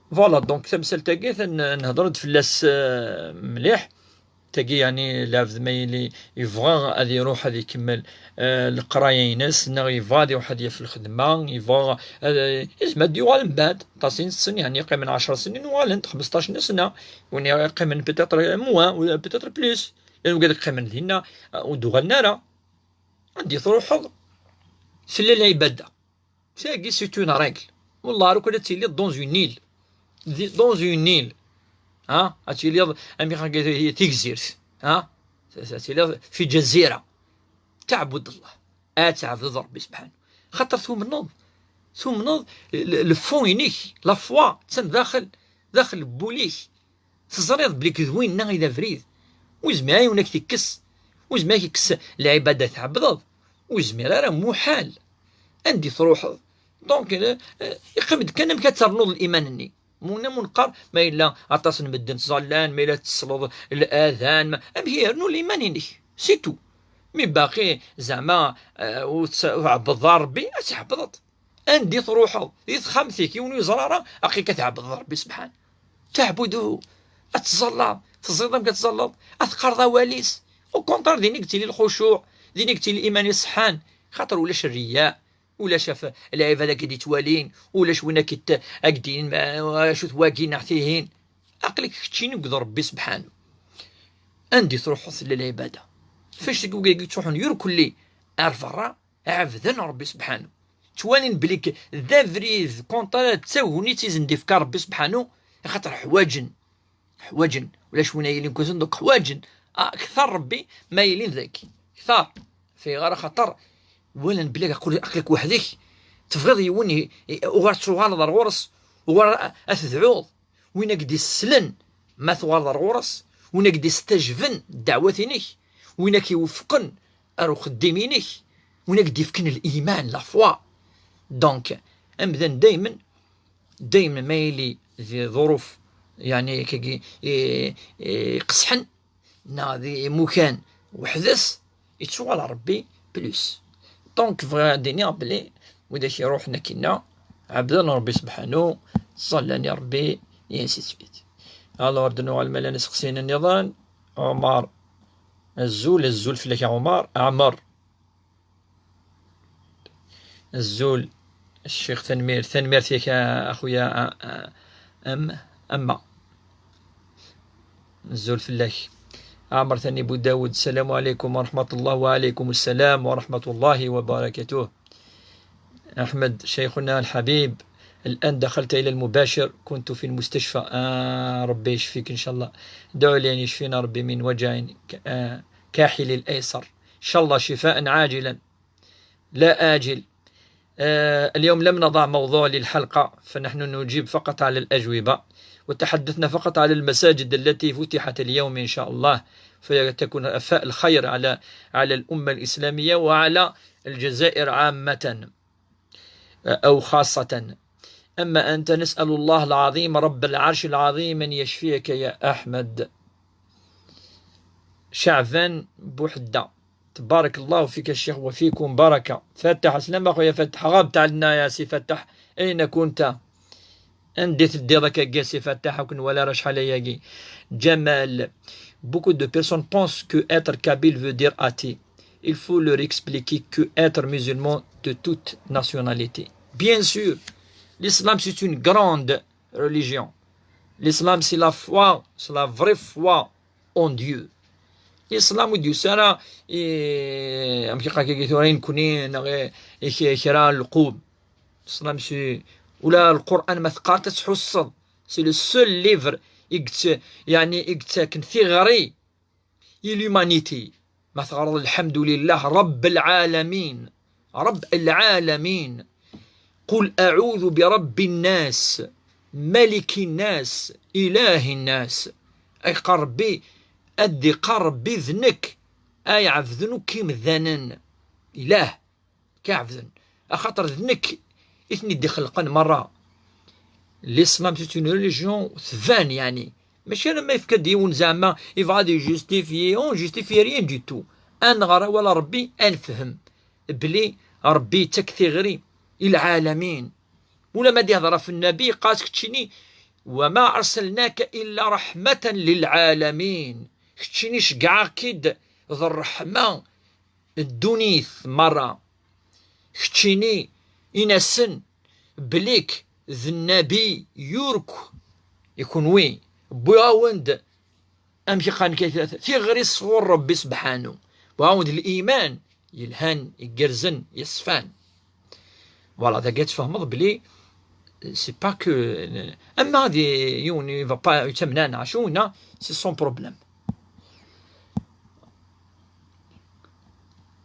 Voilà, donc tamsalt-agi atan nehder-d fell-as, euh, mliḥ. Tagi, yeɛni, lɛebd ma yili yebɣa ad iruḥ ad ikemmel, euh, leqraya-ines, neɣ yebɣa ad iruḥ ad yaf lxedma, yebɣa ad, yezmer ad yuɣal mbeɛd. Aṭas i nessen, yeɛni, yeqqimen ɛecra snin, uɣalen-d xmesṭac n sna, win yeqqimen peut-être moins, ou peut-être plus. Llan wigad yeqqimen dinna, euh, ur d-uɣalen ara. Anda i truḥeḍ, tella lɛibada. Tagi, c'est une règle. Wallah, ar ukan ad tiliḍ dans une île. Di-, dans une île. Ha? Ad tiliḍ, amek ara tigzirt. Ha? Ad tiliḍ fi ǧazira. Teɛbud Allah. Ad tɛebdeḍ Ṛebbi subḥanu. Xaṭer tumneḍ. Tumneḍ l-, le fond-inek, la foi, attan daxel, daxel n wul-ik. Teẓriḍ belli d winna i d abrid. Ur yezmir ara yiwen ad k-ikkes. Ur yezmir ad k-ikkes lɛibada tɛebdeḍ. Ur yezmir ara, muḥal. Anda i truḥeḍ? Donc, euh, euh, iqqim-d kan amek ad ternuḍ liman-nni. Muna mu neqqar, ma yella aṭas n medden ttẓallan, ma yella tesleḍ ladan, ma, amek yernu liman-inek? C'est tout. Mi baqi, zeɛma, euh, ur tt-, ur tɛebbdeḍ ara Ṛebbi, ad tɛebbdeḍ. Anda i truḥeḍ? Di texxamt-ik, yiwen ur yeẓri ara, aql-ik ad tɛebdeḍ Ṛebbi subḥan. Teɛbuduhu. Ad tẓallaḍ. Teẓriḍ amek ad tẓallaḍ? Ad teqqareḍ awal-is. Au contraire, din i yettili lxucuɛ, din i yettili liman iṣeḥḥan. Xaṭer ulac rriya, ulac af-, lɛibad ad k-id-ittwalin, ulac win ad k-it-, ad k-d-inin, ma, acu-t wagi neɣ tihin. Aql-ik keččini akked Ṛebbi subḥanu. Anda i truḥeḍ tella lɛibada. Fac tagi wigi yettruḥun yurkelli ar berra, ɛebden Ṛebbi subḥanu. Ttwalin belli k-, d abrid, contraire, d tagnit i sen-d-ifka Ṛebbi subḥanu, axaṭer ḥwaǧen. Ḥwaǧen. Ulac win ara yilin kusen, donc ḥwaǧen. Ah, kter Ṛebbi ma yilin daki. Kter. Fiɣ ara xaṭer walan belli aql-, aql-ik weḥd-k. Tebɣiḍ yiwen i, i, uɣal ad tuɣaleḍ ar ɣur-s, uɣal a, a tedɛuḍ. Win ad k-d-islen ma tuɣaleḍ ar ɣur-s, win ad k-d-istajben ddeɛwat-inek, win ad k-iwefqen ar uxeddim-inek, win ad k-d-ifken liman, la foi. Donc, amdan daymen, daymen ma yili di ḍuruf, yeɛni, kagi, i, i, iqesḥen, neɣ di imukan weḥd-s, yettuɣal Ṛebbi plus. Donc, bɣiɣ ad d-iniɣ belli widak iruḥen akkinna, ɛebden Ṛebbi subḥanu, ttẓallan i Ṛebbi, et ainsi de suite. Alors, ad nuɣal ma llan iseqsiyen nniḍen. Ɛumar, azul, azul fell-ak a Ɛumar. Ɛmer. Azul, ccix, tanemmirt, tanemmirt yak a, a xuya, a, a, am, amma. Azul fell-ak. Ɛmer Tani Budawed, السلام عليكم ورحمة الله. وعليكم السلام ورحمة الله وبركاته. أحمد شيخنا الحبيب، الآن دخلت إلى المباشر، كنت في المستشفى. آه، ربي يشفيك إن شاء الله. دعوا لي أن يشفينا ربي من وجع ك-، آه، كاحلي الأيسر. إن شاء الله شفاء عاجلا. لا آجل. آه، اليوم لم نضع موضوع للحلقة، فنحن نجيب فقط على الأجوبة، وتحدثنا فقط على المساجد التي فتحت اليوم إن شاء الله، فيكون أفاء الخير على على الأمة الإسلامية وعلى الجزائر عامة، آه، أو خاصة. أما أنت، نسأل الله العظيم رب العرش العظيم أن يشفيك يا أحمد. شعبان بوحدة، تبارك الله فيك الشيخ وفيكم بركة. فتح، سلام أخويا فتح، غبت علينا يا سي فتح، أين كنت؟ أندي تدي ذاك يا سي فتح، وكن ولا راه شحال ياكي. جمال، beaucoup de personnes pensent que être kabyle veut dire athée. Il faut leur expliquer que être musulman de toute nationalité. Bien sûr, l'islam c'est une grande religion. L'islam c'est la foi, c'est la vraie foi en Dieu. L'islam ur d-yusi ara i, amek i qqaren tura i nekni, neɣ i, i k-, kra n lqum. L'islam c'est, ula Lqur'an ma teqqareḍ ad tḥusseḍ. C'est le seul livre i yett-, yeɛni i yettaken tiɣri i l'humanité. Ma teɣreḍ الحمد لله رب العالمين، رب العالمين، قل أعوذ برب الناس، ملك الناس، إله الناس. Ay qqar Rebbi, ad d-iqqar Rebbi d nekk ay ɛebden akk imdanen. Ilah, k-ɛebden. Axaṭer d nekk i ten-id-ixelqen merra. L'islam c'est une religion tban, yeɛni. Mačči alamma yefka-d yiwen zeɛma yebɣa ad yejustifyi, on justifie rien du tout. Ad nɣer awal Rebbi, ad nefhem belli Rebbi yettak tiɣri i lɛalamin. Ulamma d-ihder ɣef Nnabi, yeqqar-as keččini: وما أرسلناك إلا رحمة للعالمين. Keččini ceggɛeɣ-k-id d ṛṛeḥma n ddunit merra. Keččini, in-asen belli-k d Nnabi yurk i kunwi, wwiɣ-awen-d, amek i qqaren, tiɣri sɣur Rebbi sebḥanu, wwiɣ-awen-d liman yelhan, igerrzen, yeṣfan. Voilà, dagi ad tfehmeḍ belli c'est pas que, ama d yiwen i va pas, yettamen-aneɣ acu, c'est son problème.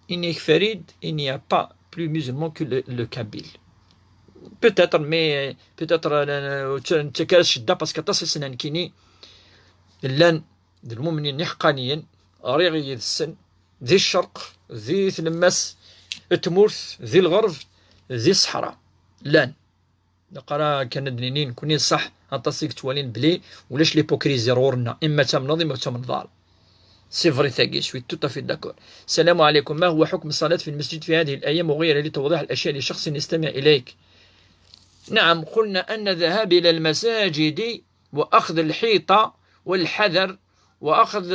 Ini-ak Farid, il n'y a pas plus musulman que le, le kabyle. Peut-être, mais peut-être, euh, ur tt-, ur tt-, ur tt-, parce que aṭas i ssneɣ nekkini, llan d lmumnin iḥeqqaniyen, ɣriɣ yid-sen, di ccerq, di tlemmast n tmurt, di lɣerb, di ṣṣeḥra. Llan. Neqra kan ad d-nini nekkni ṣṣeḥ, aṭas i yettwalin belli ulac l'hypocrisie ɣur-neɣ, imma tamneḍ, imma ur tamneḍ ara. C'est vrai tagi, je suis tout à fait d'accord. السلام عليكم، ما هو حكم الصلاة في المسجد في هذه الأيام، وغير لتوضيح الأشياء لشخص يستمع إليك؟ نعم، قلنا أن الذهاب إلى المساجد وأخذ الحيطة والحذر وأخذ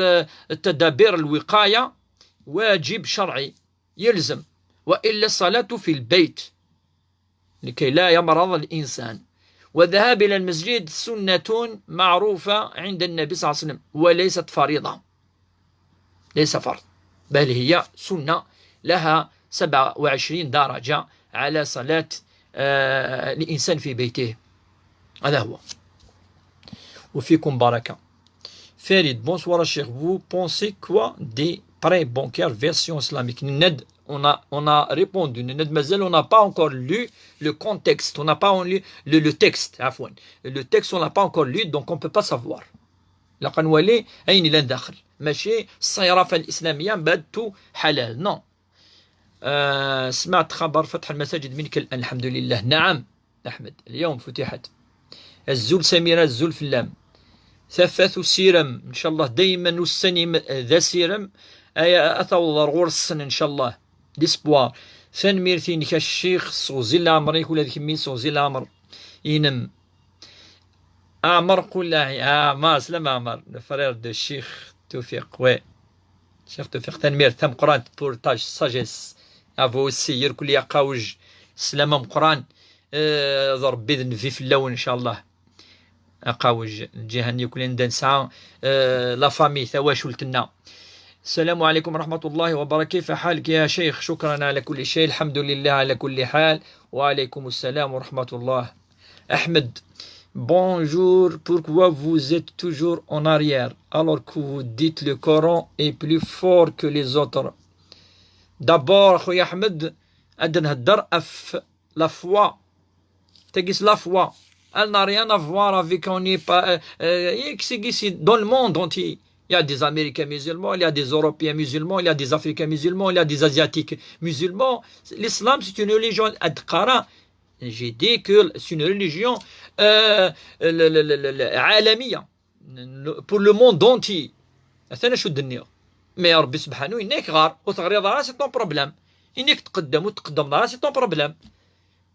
التدابير الوقاية واجب شرعي يلزم، وإلا الصلاة في البيت لكي لا يمرض الإنسان. والذهاب إلى المسجد سنة معروفة عند النبي صلى الله عليه وسلم، وليست فريضة، ليس فرض، بل هي سنة لها سبعة وعشرين درجة على صلاة، آه، الإنسان في بيته. هذا هو. وفيكم بركة. Farid, bonsoir Cheikh. Vous pensez quoi des prêts bancaires version islamique? Nenna-d, on a, on a répondu. Nenna-d, mazal, on n'a pas encore lu le contexte. On n'a pas lu le, le texte, عفوا. Le texte, on l'a pas encore lu, donc on peut pas savoir. Ilaq ad nwali ayen yellan daxel. ماشي الصيرفة الإسلامية باتو حلال. Non. آه، سمعت خبر فتح المساجد منك الآن، الحمد لله. نعم أحمد، اليوم فتحت. Azul Samira, azul fell-am. Tafat usirem, إن شاء الله دايما ussan-im d asirem. Ay, ad tawḍeḍ ar ɣur-sen, إن شاء الله. L'espoir. Tanemmirt-inek a ccix, seɣzi leɛmer-ik, ula d kemmi seɣzi leɛmer-inem. Aɛmer Qulaɛi, ah, ma, slam Aɛmer, le frère de Cheikh Toufiq, ouais. Cheikh Toufiq, tanemmirt tameqqrant pour ta sagesse. A vous aussi, irkelli aqawj, slam ameqqran, eh, d Rebbi d nnbi fell-awen, إن شاء الله. Aqawj, lǧiha-nni akk llan da nesɛa, eh, la famille, tawacult-nneɣ. السلام عليكم ورحمة الله وبركاته. كيف حالك يا شيخ؟ شكرا على كل شيء، الحمد لله على كل حال. وعليكم السلام ورحمة الله. Ahmed, bonjour. Pourquoi vous êtes toujours en arrière alors que vous dites le Coran est plus fort que les autres? D'abord, خويا أحمد, ad nhedder ɣef La foi. Tagi c'est la foi. Elle n'a rien à voir avec, on n'est pas, euh, euh, ici, ici, dans le monde entier. Il y a des Américains musulmans, il y a des Européens musulmans, il y a des Africains musulmans, il y a des Asiatiques musulmans. L'islam, c'est une religion, ad qqareɣ. J'ai dit que c'est une religion, euh, le, le, le, le, le, عالمية. Pour le monde entier. Atan acu d-nniɣ. Mais Ṛebbi subḥanu yenna-k ɣer, ur teɣriḍ ara, c'est ton problème. Yenna-k tqeddem, ur tqeddmeḍ ara, c'est ton problème.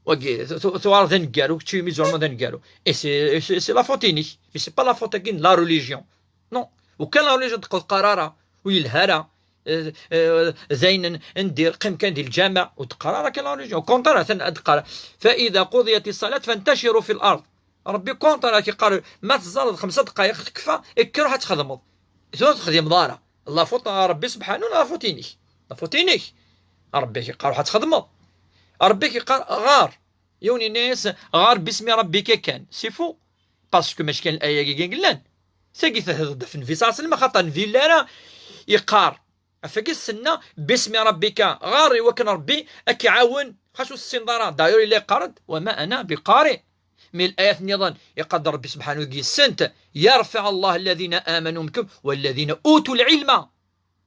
Wagi, tu- tu- tuɣaleḍ d aneggaru, kečči musulman d aneggaru. Et c'est, c'est, c'est la faute-inek. Mais c'est pas la faute-agi n la religion. Non. Ukan la religion ur teqqar ara, ur yelha ara. Eh, eh, d ayen n-, n dir, qqim kan di lǧameɛ, ur teqqar ara kan la religion. Au contraire, atan ad qqar, فإذا قضيت الصلاة فانتشروا في الأرض. Ṛebbi contre ak-iqqar, ma teẓẓalleḍ xemsa dqayeq tekfa, kker ruḥ ad txedmeḍ. Tura ur texdimeḍ ara. La faute n Ṛebbi subḥanu, la faute-inek. La faute-inek. Ṛebbi ak-iqqar ruḥ ad txedmeḍ. Ṛebbi ak-iqqar ɣer. Yiwen yenna-yas ɣer bismi rabbika kan. C'est faux. Parce que mačči kan l'aya-agi i yellan. Tagi tehdeṛ-d ɣef Nnbi ṣalla Llahu ɛalayhi wa sallam, axaṭer Nnbi yella ara yeqqar. Ɣef wagi ssneɣ, bismi rabbika, ɣer i wakken Ṛebbi ad k-iɛawen, xas ur tessineḍ ara. D'ailleurs, yella yeqqar-d, وما أنا بقارئ. Mais l'ayat nniḍen, iqqar-d Ṛebbi subḥanu deg yis-sent, يرفع الله الذين آمنوا منكم والذين أوتوا العلم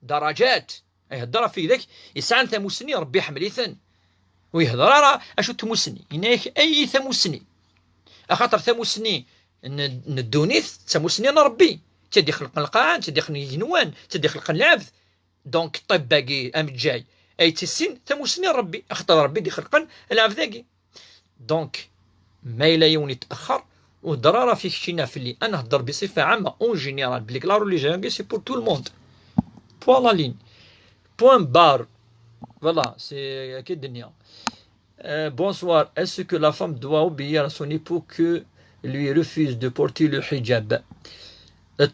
درجات. Iheddeṛ ɣef widak yesɛan tamussni, Ṛebbi iḥemmel-iten. Ur iheddeṛ ara acu n tmussni, yenna-yak ay tamussni. Axaṭer tamussni n, n ddunit d tamussni n Ṛebbi. D tid ixelqen lqaɛa, d tid ixelqen igenwan, d tid ixelqen lɛebd. Donc, ṭṭibb-agi ameǧǧay ay d tissin, tamussni n Ṛebbi, axaṭer d Ṛebbi i d-ixelqen lɛebd-agi. Donc, ma yella yiwen yet'axxer, ur heddeṛ ara fi keččina fell-i. Ad nehdeṛ بصفة عامة, en général, belli la religion-agi, c'est pour tout le monde. Point, la ligne. Point barre. Voilà, c'est, akka i d-nniɣ. Euh, bonsoir. Est-ce que la femme doit obéir à son époux que lui refuse de porter le hijab?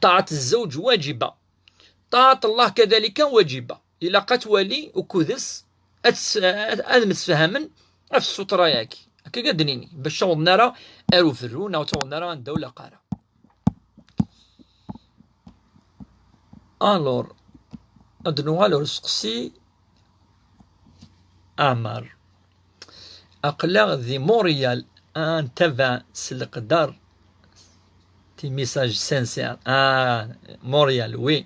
طاعة الزوج واجبة. طاعة الله كذلك واجبة. Ilaq ad twali ukud-is, ad s-, ad, ad msefhamen ɣef ssutra-yagi. Akka i d-nini, bac ur ttawḍen ara ar uberru, neɣ ur ttawḍen ara anda ur ilaq ara. Alors, ad nuɣal ar useqsi Ɛmer. Aql-aɣ di Montréal, ad ntabaɛ s leqder. Des messages sincères. Ah, Montréal, oui.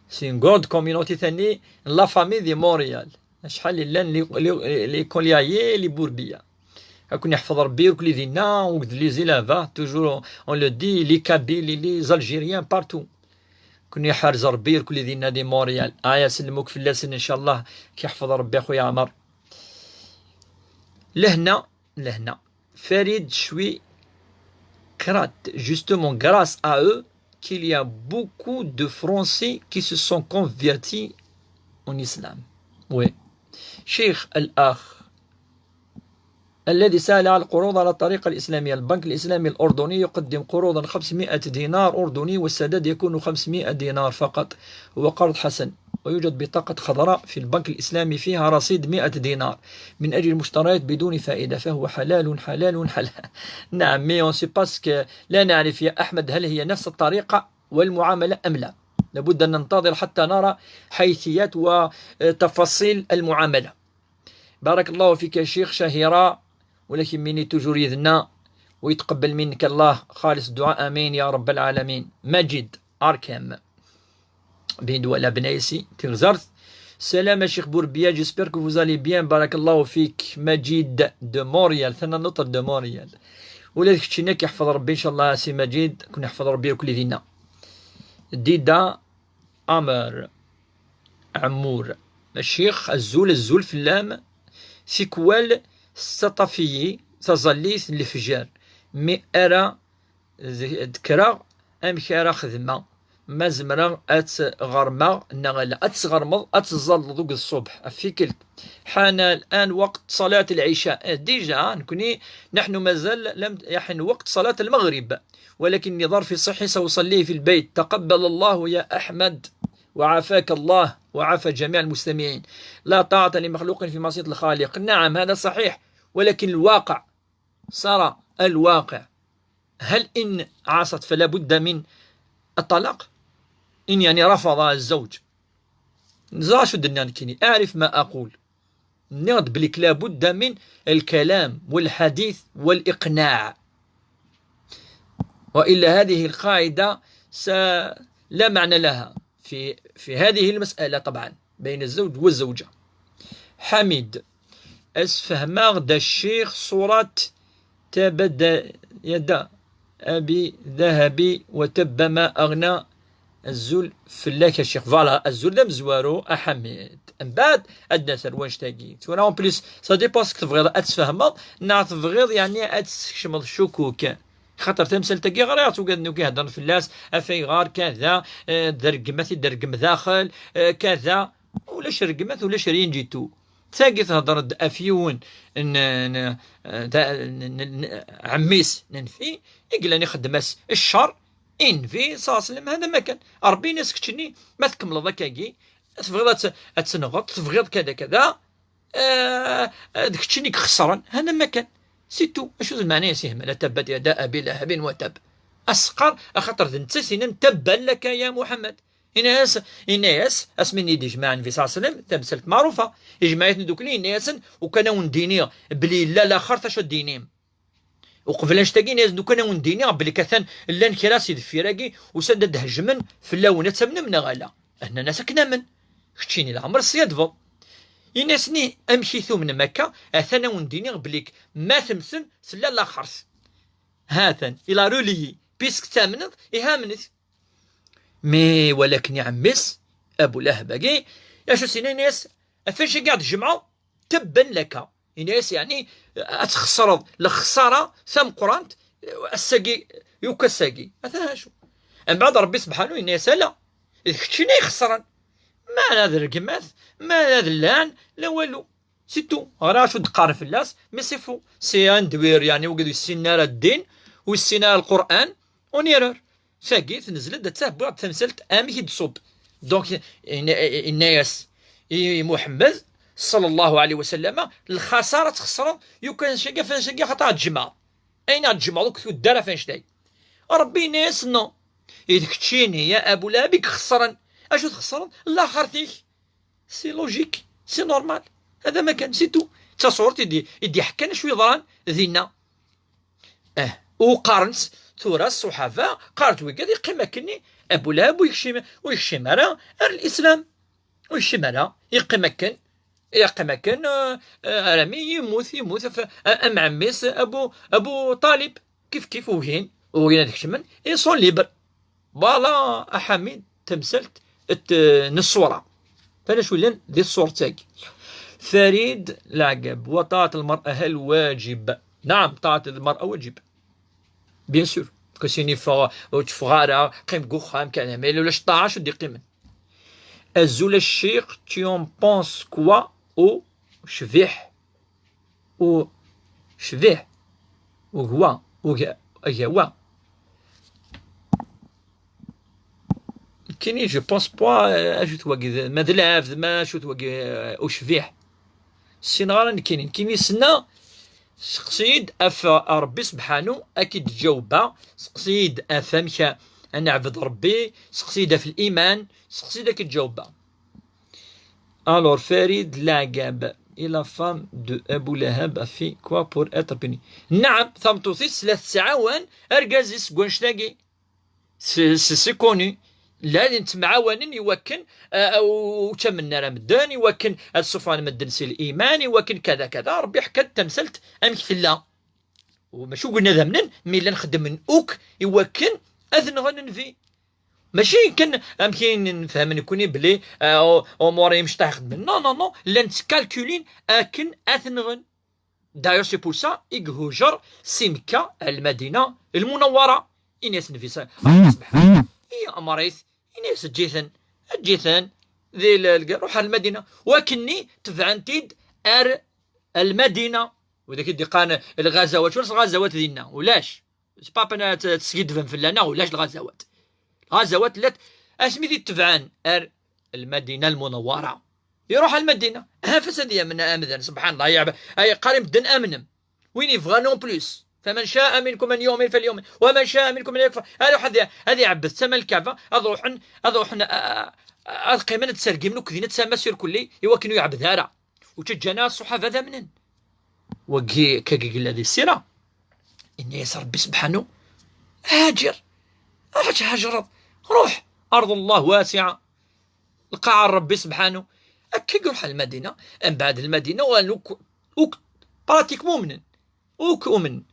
C'est une grande communauté tani, la famille de Montréal. Acḥal i llan les, les, les Koliaïens, les Bourbiya. Ad ken-iḥfeḍ Ṛebbi irkelli dinna, ou les îles là-bas, toujours on le dit, les Kabyles, les Algériens, partout. Ad ken-iḥrez Ṛebbi irkelli dinna di Montréal. Aya sellem akk fell-asen, inchallah, ad k-iḥfeḍ Ṛebbi a xuya Ɛmer. Lehna, lehna. Farid Chouikrat, justement, grâce à eux, qu'il y a beaucoup de Français qui se sont convertis en islam. Oui. شيخ الأخ الذي سأل عن القروض على الطريقة الإسلامية، البنك الإسلامي الأردني يقدم قروضا خمسمائة دينار أردني، والسداد يكون خمسمائة دينار فقط، هو قرض حسن. ويوجد بطاقة خضراء في البنك الإسلامي فيها رصيد مائة دينار من أجل المشتريات بدون فائدة، فهو حلال، حلال، حلال. نعم، mais on sait pas ce que، لا نعرف يا أحمد هل هي نفس الطريقة والمعاملة أم لا. لابد أن ننتظر حتى نرى حيثيات وتفاصيل المعاملة. بارك الله فيك يا شيخ شهيرة، ولكن مني toujours يذنا، ويتقبل منك الله خالص الدعاء، آمين يا رب العالمين. مجيد أركام. Bindwala Bnaysi, Tiɣzert. Salam a Ccix Bourbiya, j'espère que vous allez bien. Barakallahu fik, Majid de Montréal, tana notar de Montréal. Ula d keččini ad k-iḥfeḍ Ṛebbi, inchallah, a Si Majid, ad ken-iḥfeḍ Ṛebbi akk dinna. Dida Amer Ɛemmur, a Ccix, azul, azul fell-am. Tikwal tettaṭṭaf-iyi taẓallit n lefjer, mi ara d-, d-kkreɣ, amek ara xedmeɣ? Ma zemreɣ ad tt-ɣermeɣ neɣ ala? Ad tesɣermeḍ, ad teẓẓalleḍ deg ṣṣubḥ, ɣef tikkelt. حان الآن وقت صلاة العشاء. Eh, déjà, nekkni, نحن مازال لم يحن وقت صلاة المغرب، ولكني ظرفي صحي سأصليه في البيت. تقبل الله يا أحمد، وعافاك الله وعافى جميع المستمعين. لا طاعة لمخلوق في معصية الخالق. نعم، هذا صحيح، ولكن الواقع صار الواقع. هل إن عصت فلا بد من الطلاق؟ إن يعني رفض الزوج، نزا شو دنيا نكيني، أعرف ما أقول. نيغد بليك لابد من الكلام والحديث والإقناع. وإلا هذه القاعدة س-، لا معنى لها في، في هذه المسألة طبعا بين الزوج والزوجة. حميد، أسفهماغ دا الشيخ صورة تبد يدا أبي ذهبي وتب ما أغنى. الزول فلاك يا شيخ. Voilà، الزول ذا مزوارو أحمد. من بعد أدنا سروان شتاقي. تورا en plus، ça dépend سك تبغيض أتسفهمض، نع تبغيض يعني أتسكشمض الشكوك. خاطر تمثال تاقي غير يعطوك أنه كيهضر فلاس، أفي غار كذا، آه، درقمة درقم داخل، آه، كذا. ولاش رقمات ولاش رين جيتو. تاقي تهضر د-، أفيون ن-، ن-، آه، تا-، ن-، ن-، ن-، عميس ننفي، يقلاني خدماس الشر، إنفي صاصلم، هذا ما كان. ربي ناس كتشني، ما تكمل ذاكاكي، تبغيض أت-، أتنغط، تبغيض كذا كذا، آه، آه، داك الشيء اللي خسران، هذا ما كان. C'est tout. أشو المعنى يا سي همل؟ تبت يدا أبي لهب وتب. أسقر، أخاطر ذ نتا سينان تبا لك يا محمد. إناس، إناس، أسمين يدي جماعة النبي صلى الله عليه وسلم، تمثلت معروفة. إجماعية دوكلي، إناس، وكان ونديني بلي لا لا خرط شو دينيم. وقبل أنشتاقي ناس دوكا ناون ديني بلي كثن لان كراسي دفيراقي وسند هجمن في اللون تمنم نغالا. أهنا ناس كنامن. كتشيني العمر الصياد فض. يناسني أمشي ثوم مكة، أثنا ونديني بليك ما ثمثن ثلا لا خرث. هاثن، إلا رولي، بيسك تامنث، إهامنث. مي ولكن يا عميس، أبو لهب أكي، يا شو سيني ناس، أفنشي قاعد الجمعة، تبا لك. إناس يعني، أتخسر الخسارة ثم قرانت، الساقي، يوكا الساقي. هذا شو؟ من بعد ربي سبحانه إناس لا، إذا كتشيني يخسرن. ما هذا الرقمات، ما هذا اللعن، لا والو. C'est tout. غير شو تقارن في الناس، mais c'est faux. C'est un دوير، يعني، وقد يسينا الدين، ويسينا القرآن، on erreur. Tagi tnezl-d ad tahewwi ɣer temsalt amek i d-tṣubb. Donc, yenna-yas i Muḥemmed, ṣalla Llahu ɛalayhi wa sallam, lxaṣara txesreḍ, yukan cagi, flan cagi, xaṭer ad tjemɛeḍ. Ayen ad tjemɛeḍ akk tuddar ɣef annect-agi. Ṛebbi yenna-yas, non. I d keččini, ya Abu Lahab, i ixesren. Acu txesreḍ? Laxert-ik. C'est logique, c'est normal. Hada ma kan, c'est tout. D taṣurt i d-, i d-iḥekkan acu yeḍran dinna. Eh, u qqaren-tt tura ṣṣuḥaba, qqaren-t wigad, yeqqim akkenni, Abu Lahab ur yekcim, ur yekcim ara ar l'islam. Ur yekcim ara, yeqqim akken, yeqqim akken, eh, eh, arami yemmut, yemmut af-, a-, am ɛemmi-s Abu, Abu Ṭalib. Kif kif ugin, ugin ad kecmen, ils sont libres. Voilà, a Ḥamid, tamsalt t-, n ṣṣura. Fana acu yellan di ṣṣuṛt-agi. Farid Leɛgab, wa ṭaɛat lmer'a hal wajib? Naɛam, ṭaɛat lmer'a wajib. Bien sûr. Kasin yeffeɣ, ur teffeɣ ara, qqim deg uxxam kan, ma yella ulac ṭṭaɛa, acu d-iqqimen? Azul a ccix, tu en penses quoi au cbiḥ? Ucbiḥ, ugwa, uga-, agawa. Nekkini, je pense pas, euh, acu-t wagi, d-, ma d lɛebd, ma acu-t wagi, euh, ucbiḥ. Ssineɣ ara nekkini. Nekkini ssneɣ, seqsi-yi-d ɣef Ṛebbi sebḥanu, ad k-id-ǧawbeɣ. Seqsi-yi-d ɣef amek a, ad neɛbed Ṛebbi. Seqsi-yi-d ɣef liman. Seqsi-yi-d ad k-id-ǧawbeɣ. Alors, Farid Leɛgab, et la femme de Abu Lahab a fait quoi pour être bénie? Naɛam, tameṭṭut-is la tettɛawan argaz-is deg wannect-agi. C'est, c'est, c'est connu. Llan ttemɛawanen i wakken, euh, ur ttamen ara medden, i wakken ad ṣufɣen medden si liman, i wakken kada kada. Ṛebbi ḥka-d tamsalt amek tella. U mačči ugin ad amnen, mi llan xeddmen akk i wakken ad nɣen nnbi. Mačči kan amek i nefhem nekkni belli, ah, u-, umur imecṭaḥ xedmen. Non, non, non. Llan ttkalkulin akken ad t-nɣen. D'ailleurs, c'est pour ça i ihujer si Mekka ar Lmadina Lmunawwara. Ini-as Nnbi sa-, Ṛebbi sebḥanu, i amr-it, ini-as eǧǧ-iten, eǧǧ-iten di l-, l-, ruḥ ar Lmadina. Wakenni tebɛen-t-id ar Lmadina. Wid i d-iqqaren lɣazawat, ulac lɣazawat dinna, ulac. C'est pas peine ad t-, teskiddbem fell-aneɣ, ulac lɣazawat. Lɣazawat llant asmi d-itebɛen ar Lmadina Lmunawwara. Iruḥ ar Lmadina. Ha, fas ad yamen amdan, subḥan Allah, yeɛba-, ay, yeqqar i medden amnem. Win yebɣan en plus. فمن شاء منكم أن يؤمن فليؤمن، ومن شاء منكم أن يكفر. Ad iruḥ ad i-, ad iɛebbed tama n Lkaɛba, ad ruḥen, ad ruḥen, a, a, ad qqimen ad sergimen akk din, ad tama sur kulli, i wakken ur iɛebbed ara. Ur ttaǧǧan ara ṣṣuḥaba ad amnen. Wagi, kagi yella di ssira. Inna-yas Ṛebbi sebḥanu: "Haǧir, ruḥ ad thaǧreḍ, ruḥ, أرض الله واسعة." Lqaɛa n Ṛebbi sebḥanu. Akka i iruḥ ar Lmadina. Mbeɛd Lmadina uɣalen akk, akk pratiquement umnen. Akk umnen.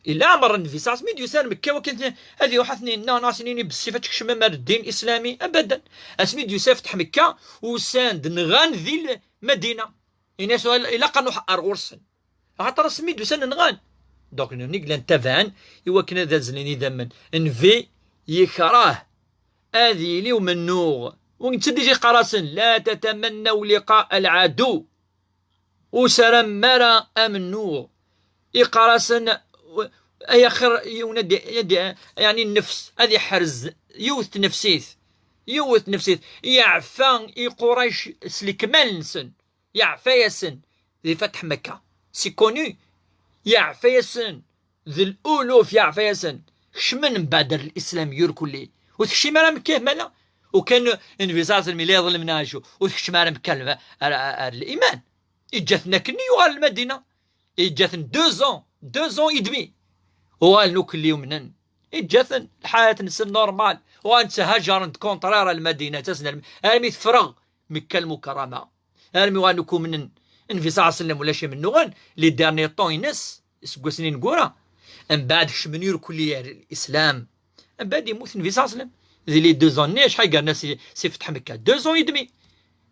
Illa ɛmer Nnbi ṣaṣ mi d-yusa ar Mekka wakken ad iruḥ ad ten-inna, neɣ ad sen-yini bessif ad tkecmem ar ddin islami, abadan. Asmi d-yusa Fetḥ Mekka, usan-d nɣan di Lmadina. Ini-as ilaq ad nruḥ ar ɣur-sen. Axaṭer asmi d-usan nɣan. Donc, nnig llan tabɛen i wakken ad azzlen idammen. Nnbi yekreh ad yili umennuɣ. U netta d-yeqqar-asen: "La tatamannaw liqa al-adu." Ur saramen ara amennuɣ. Iqqar-asen: "Ay axir yiwen ad d-, ad d-, yeɛni nnefs, ad iḥrez yiwet tnefsit, yiwet tnefsit." Yeɛfa i Qurayc s lekmal-nsen. Yeɛfa-yasen di Fatḥ Mekka. C'est connu. Yeɛfa-yasen. D luluf yeɛfa-yasen. Kecmen mbeɛd ar Lislam yurkulli. Ur tekcim ara Mekka ihmala. Ukan Nnbi ṣaṣ mi la iḍlem neɣ acu. Ur tekcim ara Mekka ar, ar, ar liman. Iǧǧa-ten akken yuɣal Lmadina. Iǧǧa-ten deux ans, deux ans et demi. Uɣalen ukelli umnen. Iǧǧa-ten lḥayat-nsen normal. Uɣalen tthaǧaren d contraire ar Lmadina, ttasen ar, armi tefreɣ Mekka Lmukarrama. Armi uɣalen akk umnen Nnbi ṣaṣ sellem ulac imennuɣen, les derniers temps-ines, iseggasen ineggura. Mbeɛd kecmen irkelli ar Lislam. Mbeɛd yemmut Nnbi ṣaṣ sellem. Di les deux années, acḥal yerna si, si Fetḥ Mekka? Deux ans et demi.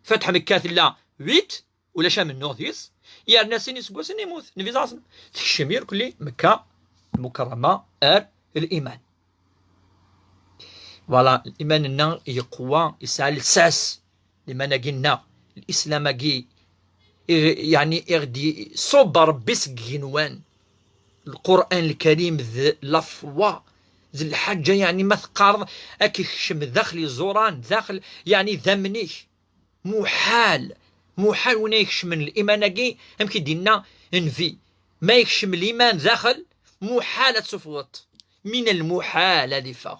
Fetḥ Mekka tella huit, ulac amennuɣ deg-s. Yerna sin iseggasen yemmut Nnbi ṣaṣ sellem. Tekcem irkelli Mekka Lmukarrama ar liman. Voilà, liman-nneɣ yeqwa, yesɛa lsas. Liman-agi-nneɣ, Lislam-agi, i ɣ-, yeɛni, i ɣ-d-iṣubb Ṛebbi seg igenwan. Lqur'an Lkarim d la foi, d lḥaǧa, yeɛni, ma teqqareḍ, ad k-ikcem daxel iẓuran, daxel, yeɛni, d amen-ik. Muḥal, muḥal win ay ikecmen liman-agi, amek i d-yenna Nnbi, ma yekcem liman daxel, muḥal ad tsuffɣeḍ. Min lmuḥal ad iffeɣ.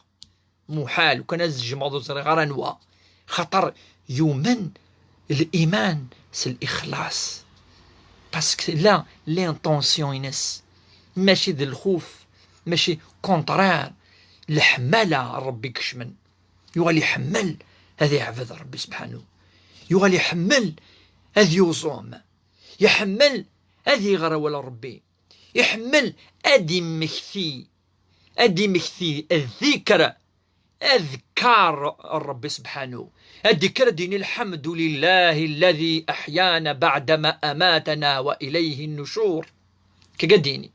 Muḥal, kan ad zejmeḍ ur ẓriɣ ara anwa. Xaṭer yumen liman s lixlaṣ. Parce que la, l'intention-ines, mačči d lxuf, mačči contraire, leḥmala n Ṛebbi ikecmen. Yuɣal iḥemmel ad iɛbed Ṛebbi sebḥanu. Yuɣal iḥemmel ad yuẓum. Iḥemmel ad iɣer awal n Ṛebbi. Iḥemmel ad immekti, ad immekti ddikr, adkar n Ṛebbi sebḥanu. Ad d-ikker ad d-yini: "الحمد لله الذي أحيانا بعدما أماتنا وإليه النشور." Kka ad d-yini.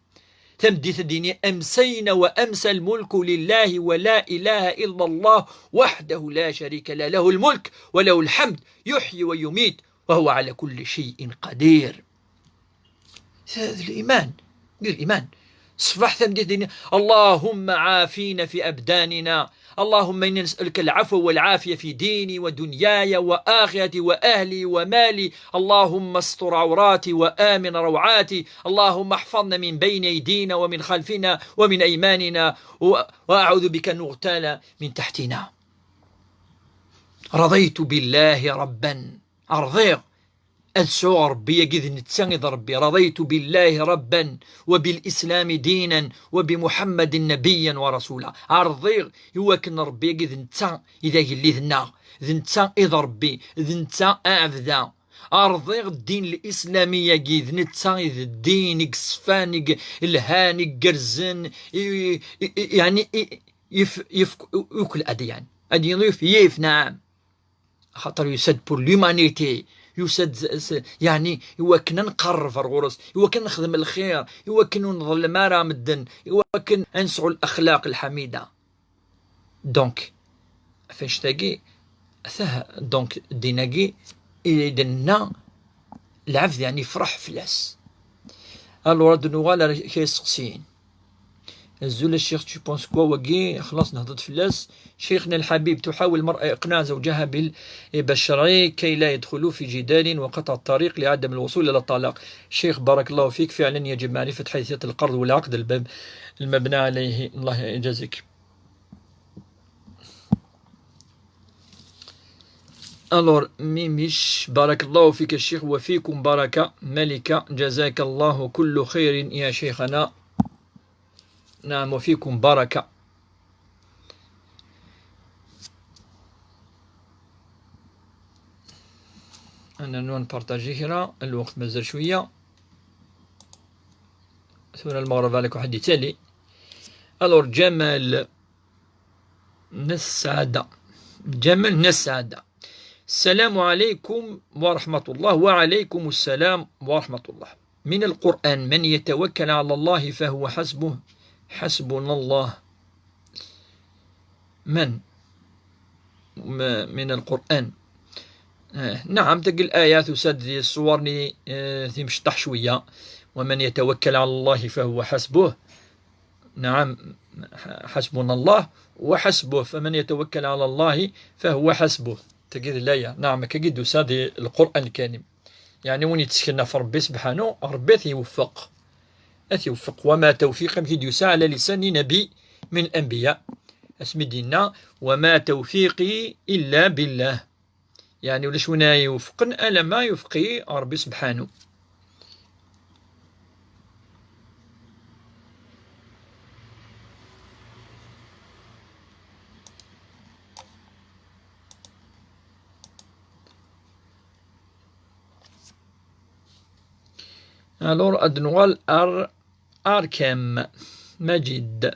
Tameddit ad d-yini: "أمسينا وأمسى الملك لله ولا إله إلا الله وحده لا شريك له، له الملك وله الحمد يحيي ويميت وهو على كل شيء قدير." هذا الإيمان، دير الإيمان. صباح ثم دين: "اللهم عافينا في أبداننا، اللهم إنا نسألك العفو والعافية في ديني ودنياي وآخرتي وأهلي ومالي، اللهم استر عوراتي وآمن روعاتي، اللهم احفظنا من بين أيدينا ومن خلفنا ومن أيماننا، و-، وأعوذ بك أن نغتال من تحتنا." رضيت بالله ربا. Rḍiɣ ad sɛuɣ Ṛebbi-agi d netta i d Ṛebbi. رضيت بالله ربا وبالإسلام دينا وبمحمد نبيا ورسولا. Rḍiɣ i wakken Ṛebbi-agi d netta i d agellid-nneɣ, d netta i d Ṛebbi, d netta aɛebda. Rḍiɣ ddin lislami-agi, d netta i d ddin i yeṣfan, i yelhan, i igerrzen, i, i, i, yeɛni, i, yef-, yefk ukl adyan. Ad yif, yif, naɛam. Axaṭer yusa-d pour l'humanité, yusa-d s-, s-, yeɛni, i wakken ad nqerreb ar ɣur-s, i wakken ad nexdem lxir, i wakken ur nḍellem ara medden, i wakken ad nesɛu lexlaq lḥamida. Donc, ɣef annect-agi, atah, donc, ddin-agi i d-nenna, lɛebd, yeɛni, yefreḥ fell-as. Alors, ad nuɣal ar kra isteqsiyen. Azul a ccix, tu penses quoi wagi? Xlaṣ, nehḍeḍ fell-as. شيخنا الحبيب، تحاول المرأة إقناع زوجها بالهبة الشرعي كي لا يدخلوا في جدال وقطع الطريق لعدم الوصول إلى الطلاق. شيخ، بارك الله فيك، فعلا يجب معرفة حيثية القرض والعقد الباب المبنى عليه. الله يجازيك. Alors, Mimiche, بارك الله فيك الشيخ وفيكم بركة. ملكة، جزاك الله كل خير يا شيخنا. نعم، وفيكم بركة. أنا نون بارطاجي هنا، الوقت مازال شوية. ثورة المغرب عليك واحد يتالي. Alors، جمال نسعد. جمال نسعد. السلام عليكم ورحمة الله. وعليكم السلام ورحمة الله. من القرآن: من يتوكل على الله فهو حسبه. حسبنا الله. من؟ م-، من القرآن. آه، نعم، تلقى الآيات وسد ذي الصور ني، آه، ذي مشطح شوية. ومن يتوكل على الله فهو حسبه. نعم، حسبنا الله وحسبه، فمن يتوكل على الله فهو حسبه. تجد الآية، نعم، كجد سادي القرآن الكريم. يعني وين يتسكن في ربي سبحانه، ربي يوفق. أث يوفق. وما توفيق، أم كيد يسعى على لسان نبي من الأنبياء. اسمي دينا: وما توفيقي إلا بالله. يعني ولا شونا يوفقن ألا ما يوفقي ربي سبحانه. Alors, ad nuɣal ar Arkem Majid.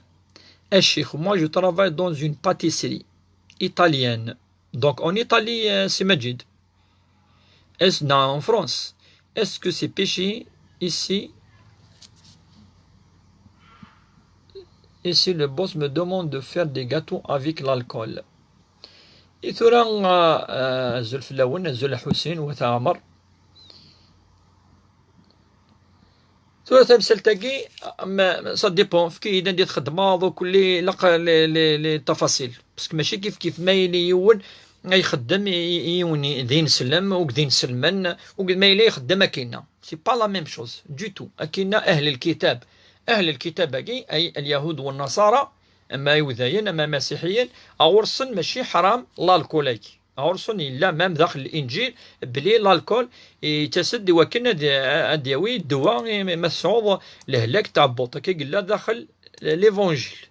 الشيخ, moi je travaille dans une pâtisserie italienne. Donc en Italie, euh, c'est Majid. Est-ce, non, en France. Est-ce que c'est péché ici, ici le boss me demande de faire des gâteaux avec l'alcool. I tura, euh, azul fell-awen, azul a Ḥusin, wat Ɛmer. Tura tamsalt-agi, ma, ça dépend, fki-yi-d anda txeddmeḍ, u kulli ilaq les, les, les tafasil. Parce que mačči kif kif ma yili yiwen ay ixeddem i, i, i yiwen d ineslem, u d ineslmen, u ma yili ixeddem akkinna. C'est pas la même chose, du tout. Akkinna ahl lkitab. Ahl lkitab-agi, ay alyahud wa nnaṣara, ama iwdayen, ama imasiḥiyen, ɣur-sen mačči ḥram l'alcool-agi. Ɣur-sen yella même daxel Linǧil, belli l'alcool yettas-d i wakken ad, ad d-yawi ddwa i ma tesɛuḍ lehlak tɛebbuḍ. Akka yella daxel l'Évangile.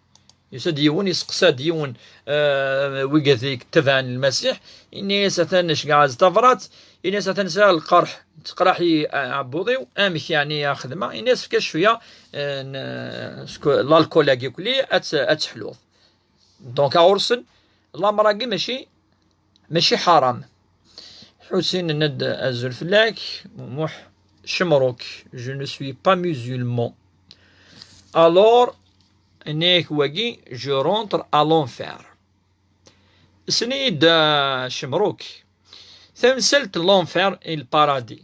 Yusa-d yiwen, yesteqsa-d yiwen, euh, wigad i yettebɛen Lmasiḥ, yenna-yas: "Atan cegɛeɣ-d tabrat", yenna-yas: "Atan sɛiɣ lqerḥ, teqreḥ-iyi aɛebbuḍ-iw, amek yeɛni ad xedmeɣ?" Yenna-yas: "Efk-as cwiya, euh, n, euh, l'alcool-agi kulli, ad t-, ad teḥluḍ." Donc, ɣur-sen, lamer-agi mačči, mačči ḥaram. Ḥusin, nenna-d azul fell-ak, Muḥ, Cemruk, je ne suis pas musulman. Alors, yenna-yak wagi, je rentre à l'enfer. Sni-d, ah, Cemruk. Tamsalt n l'enfer et le paradis.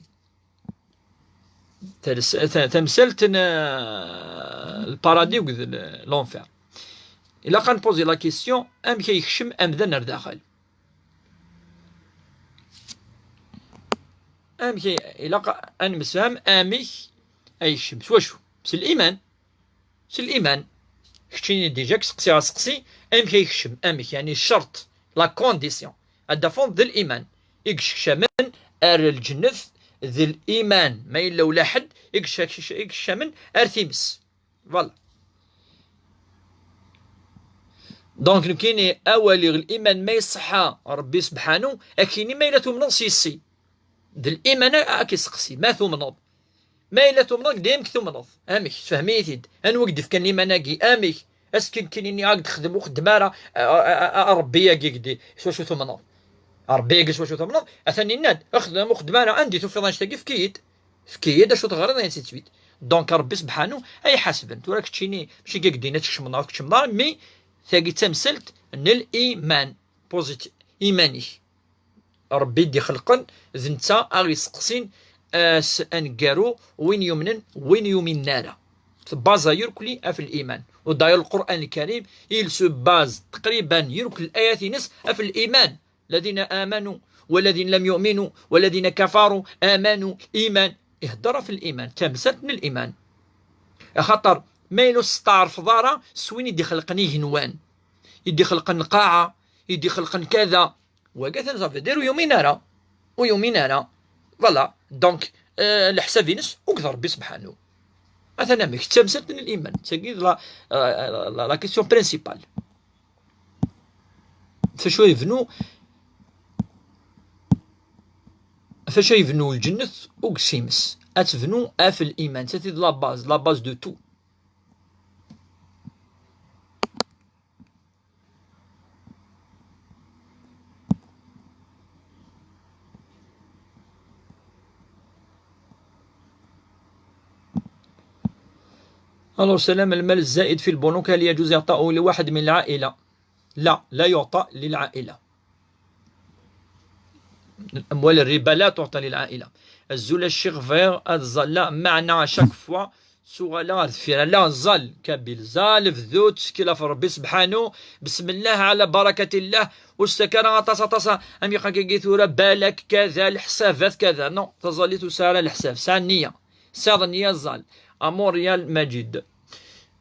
Ters-, ta-, tamsalt n, ah, le paradis akked l-, l'enfer. Ilaq ad npozi la question, amek ay yekcem amdan ar daxel? Amek ay, ilaq ad nemsefham amek ay yekcem. S wacu? S liman. S liman. Keččini déjà k-seqsiɣ aseqsi, amek ay yekcem? Amek? Yani ccerṭ, la condition. Ad d-tafeḍ d liman. I yekcamen ar lǧennet d liman. Ma yella ula ḥedd i yekca-, i yekcamen ar times. Voilà. Donc, nekkini awal-iw liman ma iṣeḥḥa Rebbi sebḥanu, akini ma yella tumneḍ s yessi. D liman a, a k-iseqsi, ma tumneḍ? Ma yella tumneḍ, dayem k-tumneḍ. Amek? Sefhem-iyi-t-id. Anwa i k-d-ifkan liman-agi? Amek? Ass-kin, kin ini ak-d-xdem, ur xeddem ara, a, a, a, a, Rebbi-agi gdi, s wacu tumneḍ? Rebbi-agi s wacu tumneḍ? Atan yenna-d, xdem, ur xeddem ara, anda i tufiḍ annect-agi, efk-iyi-d. Efk-iyi-d acu teɣriḍ, ainsi de suite. Donc, Rebbi sebḥanu ay ḥasben. Tura keččini, mačči gag din ad tkecmeḍ neɣ ur tkecmeḍ ara, mais tagi d tamsalt n liman. Posit iman-ik. Rebbi i d-ixelqen, d netta ara ɣ-iseqsin ass aneggaru, win yumnen, win yuminen ara. Tbaza irkelli ɣef liman. U d'ailleurs, Lqur'an Lkarim, il se base taqriban irkel ayat-ines ɣef liman. الذين آمنوا والذين لم يؤمنوا والذين كفروا آمنوا إيمان. Ihedder ɣef liman, tamsalt n liman. Axaṭer, ma yella ur testeɛrfeḍ ara s win i d-ixelqen igenwan, i d-ixelqen lqaɛa, i d-ixelqen kada, Wagi atan, ça veut dire ur yumin ara. Ur yumin ara. Voilà. Donc, euh, leḥsab-ines akked Ṛebbi subḥanu. Atan amek, d tamsalt n liman. Tagi d la, euh, la, la question principale. F acu ay yebnu, f acu ay yebnu lǧennet ugsim-is? Ad tebnu ɣef liman. Tagi d la base, la base de tout. Alors, سلام، المال الزائد في البنوك هل يجوز إعطاؤه لواحد من العائلة؟ لا، لا يعطى للعائلة. أموال الربا لا تعطى للعائلة. Azul a Ccix, bɣiɣ ad ẓalleɣ, meɛna à chaque fois ttuɣaleɣ ar deffir. Ala, ẓall, Kabil, ẓall, bdu ttkel ɣef Ṛebbi sebḥanu, besmellah, ɛla barakatillah, ur tttak ara aṭas, aṭas, am iqan-agi tura, balak, kada, leḥsabat, kada. Non, taẓallit ur tesɛi ara leḥsab, tesɛa nniya. Tesɛiḍ nniya, ẓall. A Montréal Majid.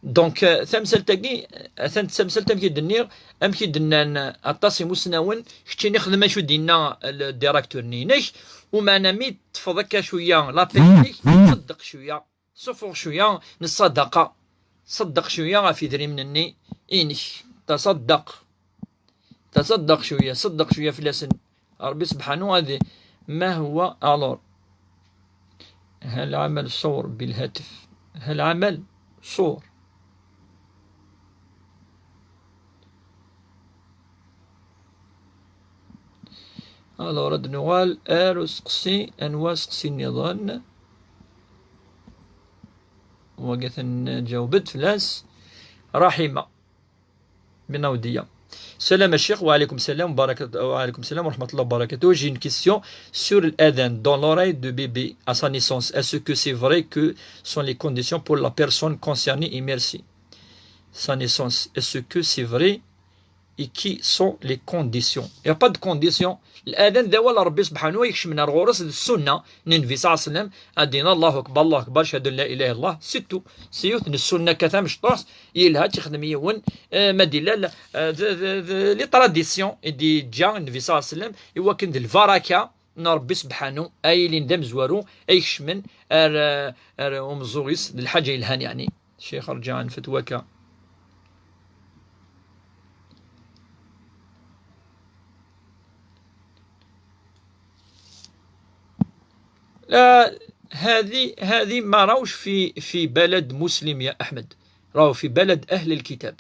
Donc, euh, tamsalt-agi, atan tamsalt amek i d-nniɣ, amek i d-nnan, euh, aṭas imusnawen, keččini xdem acu d-yenna, euh, le directeur-nni-inek, umeɛna mi teṭṭfeḍ akka cwiya la paix-ik, ṣeddeq cwiya, sufuɣ cwiya n ṣṣadaqa, ṣeddeq cwiya ɣef idrimen-nni inek, taṣaddaq. Taṣaddaq cwiya, ṣeddeq cwiya fell-asen. Ṛebbi sebḥanu ad, ma huwa, alors, هل عمل صور بالهاتف؟ هل عمل صور؟ Alors, ad nuɣal ar useqsi, anwa aseqsi nniḍen? Wagi atan ǧawbet fell-as. Rahima. Bin Awdiya. Salam a Ccix, wa alaykum salam, wa barakat-, wa alaykum salam wa rahmatullah wa barakatuh. J'ai une question sur l'adhan dans l'oreille de bébé à sa naissance. Est-ce que c'est vrai que sont les conditions pour la personne concernée? Et merci. Sa naissance. Est-ce que c'est vrai? Et qui sont les conditions? Il n'y a pas de condition. L'adhan d awal n Ṛebbi subḥanu, ikecmen ar ɣur-s d ssunna n Nnbi صلى الله عليه وسلم, ad d-yini Allahu akbar, Allahu akbar, ashhadu an la ilaha illallah, c'est tout. Si yiwet n ssunna akka tamecṭuḥt, yelha ad tt-ixdem yiwen, eh, ma d-illa, eh, d, d, d, les traditions i d-yeǧǧa Nnbi صلى الله عليه وسلم, i wakken d lbaraka n Ṛebbi sebḥanu, ay ilin d amezwaru, ay ikecmen ar, eh, ar umeẓẓuɣ-is d lḥaǧa yelhan, yeɛni. Ccix, rǧa ɛan fetwaka. لا، هذه، هذه ما راوش في، في بلد مسلم يا أحمد، راهو في بلد أهل الكتاب،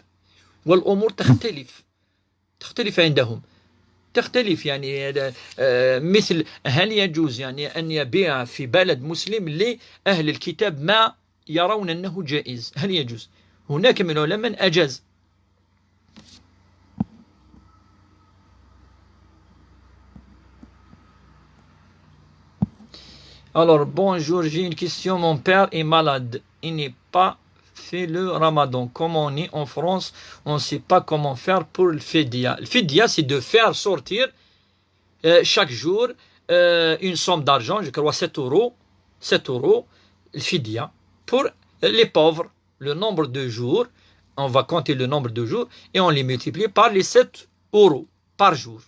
والأمور تختلف، تختلف عندهم، تختلف، يعني، آه، مثل، هل يجوز، يعني، أن يبيع في بلد مسلم لأهل الكتاب ما يرون أنه جائز؟ هل يجوز؟ هناك من العلماء من أجاز. Alors, bonjour, j'ai une question. Mon père est malade. Il n'est pas fait le ramadan. Comme on est en France, on ne sait pas comment faire pour le fidya. Le fidya, c'est de faire sortir, euh, chaque jour, euh, une somme d'argent, je crois sept euros, sept euros, le fidya, pour, euh, les pauvres. Le nombre de jours, on va compter le nombre de jours et on les multiplie par les sept euros par jour.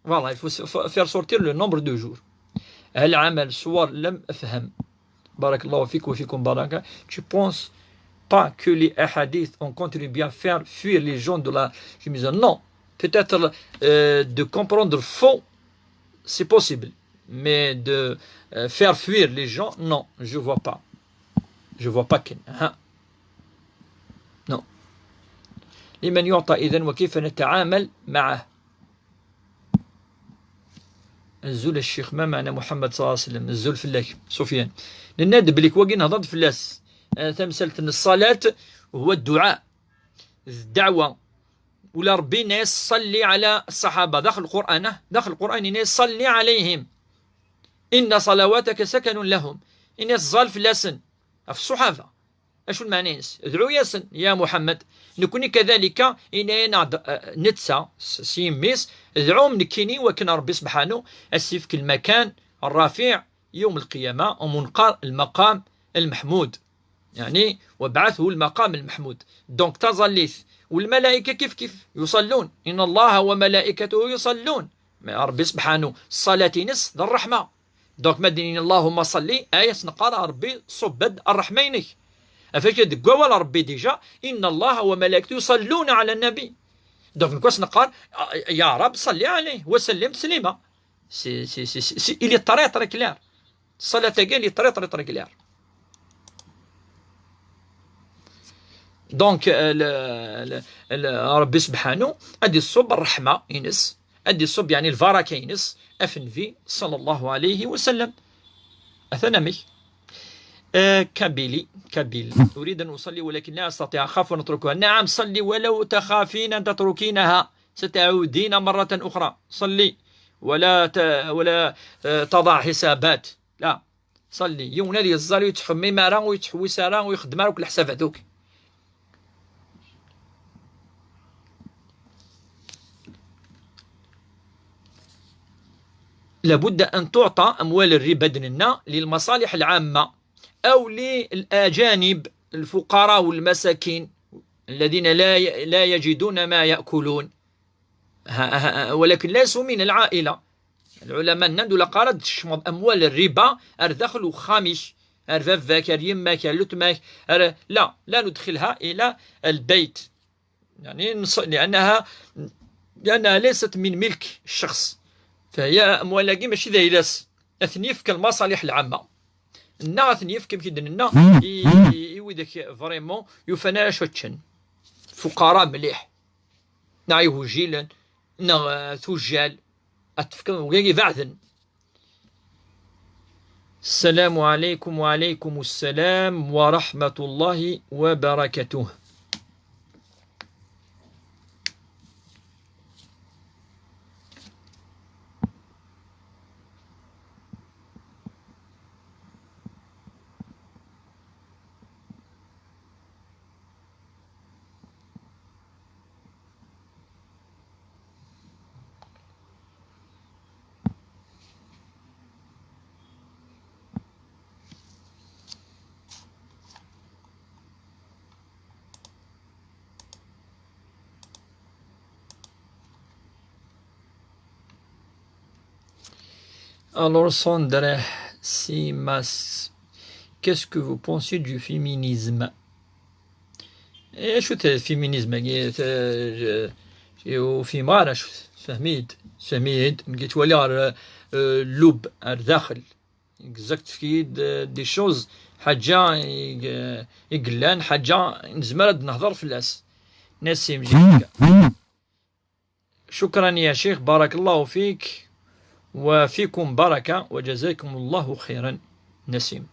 Voilà, il faut se- fa- faire sortir le nombre de jours. هل عمل صور؟ لم أفهم. بارك الله فيك وفيكم بركة. Tu penses pas que les hadiths ont contribué à faire fuir les gens de la maison? Non. Peut-être, euh, de comprendre faux, c'est possible. Mais de, euh, faire fuir les gens, non, je vois pas. Je vois pas كاين. ها. Non. لمن يعطى إذن وكيف نتعامل معه؟ Azul a Ccix, ma meɛna Muḥemmed صلى الله عليه وسلم? Azul fell-ak, Sufyan. Nenna-d belli wagi nehḍer-d fell-as. Eh, tamsalt n ṣṣalat, هو الدعاء. D ddeɛwa. Ula Ṛebbi yenna-yas صل على الصحابة. Daxel Lqur'an, ah, daxel Lqur'an yenna-yas صل عليهم. إن صلواتك سكن لهم. Yenna-yas ẓẓal fell-asen. Ɣef ṣṣuḥaba. Acu lmeɛna-ines? Dɛu-yasen, ya Muḥemmed. Nekni kadalika, yenna-yaneɣ-d, eh, netta, s, s yimi-s, dɛum nekkini wakken Ṛebbi sebḥanu, ad s-yefk lmakan, ṛṛafiɛ, yawm lqiyama, umunqar, lmaqam, lmeḥmud. Yeɛni, وابعثه المقام المحمود. Donc, taẓallit, والملائكة كيف كيف, يصلون. إن الله وملائكته يصلون. Mais Ṛebbi subḥanu, ṣṣalat-ines d ṛṛeḥma. Donc, ma d-nini Allahumma ṣalli, ay as-neqqar a Ṛebbi ṣubb-d ṛṛeḥma-inek. Afak deg wawal Ṛebbi déjà, inna Allaha wa malaikatahu yusalluna ɛala nnabi. Donc, nekk as-neqqar, ya Ṛebbi ṣalli ɛalayhi wa sallim taslima. C'est, c'est, c'est, c'est, il est très, très clair. Ṣṣalat-agi, il est très, très, très clair. Donc, euh, le, le, le, Ṛebbi subḥanu, ad iṣubb ṛṛeḥma-ines, ad iṣubb, يعني, lbaraka-ines, af Nnbi, ṣalla Llahu ɛalayhi wa sallam. Atan amek. آه، كابيلي، كابيل. أريد أن أصلي ولكن لا أستطيع، أخاف أن أتركها. نعم، صلي ولو تخافين أن تتركينها، ستعودين مرة أخرى. صلي ولا ت-، ولا، آه، تضع حسابات. لا. صلي. Yiwen ad yeẓẓal ur yettxemmim ara, ur yettḥewwis ara, ur ixeddem ara akk leḥsab هذوك. لابد أن تعطى أموال الربا دننا للمصالح العامة أو للأجانب الفقراء والمساكين الذين لا ي-، لا يجدون ما يأكلون. ها-، ها-، ولكن ليسوا من العائلة. العلماء نندو لقارد تشمض أموال الربا أرداخل وخامش، أرفافك، أريمك، أرلتمك، أر-، لا، لا ندخلها إلى البيت. يعني نص-، لأنها، لأنها ليست من ملك الشخص، فهي أموال كي ماشي ذا يلاس. أثنيف كالمصالح العامة. النا أثنيف كم كيدن النا، إي، إي، إي، ويدك فريمون يفنى شوتشن. فقراء مليح. نعيهوجيلن، نغ-، ثوجال، أتفكر وياي بعدن. السلام عليكم. وعليكم السلام ورحمة الله وبركاته. Alors, Sandra Simas, qu'est-ce que vous pensez du féminisme? Eh, شو الفيمينيزم؟ يعني، ت-، ج-، ج-، وفي مارا شو فهميد، فهميد، نقيت ولي على، آه، لب، على داخل. Exact، في د-، des choses، حاجة يق-، يقلان، حاجة نزمر نهضر في الأس. نسيم جيفكا. شكرا يا شيخ، بارك الله فيك وفيكم بركة وجزاكم الله خيرا. نسيم.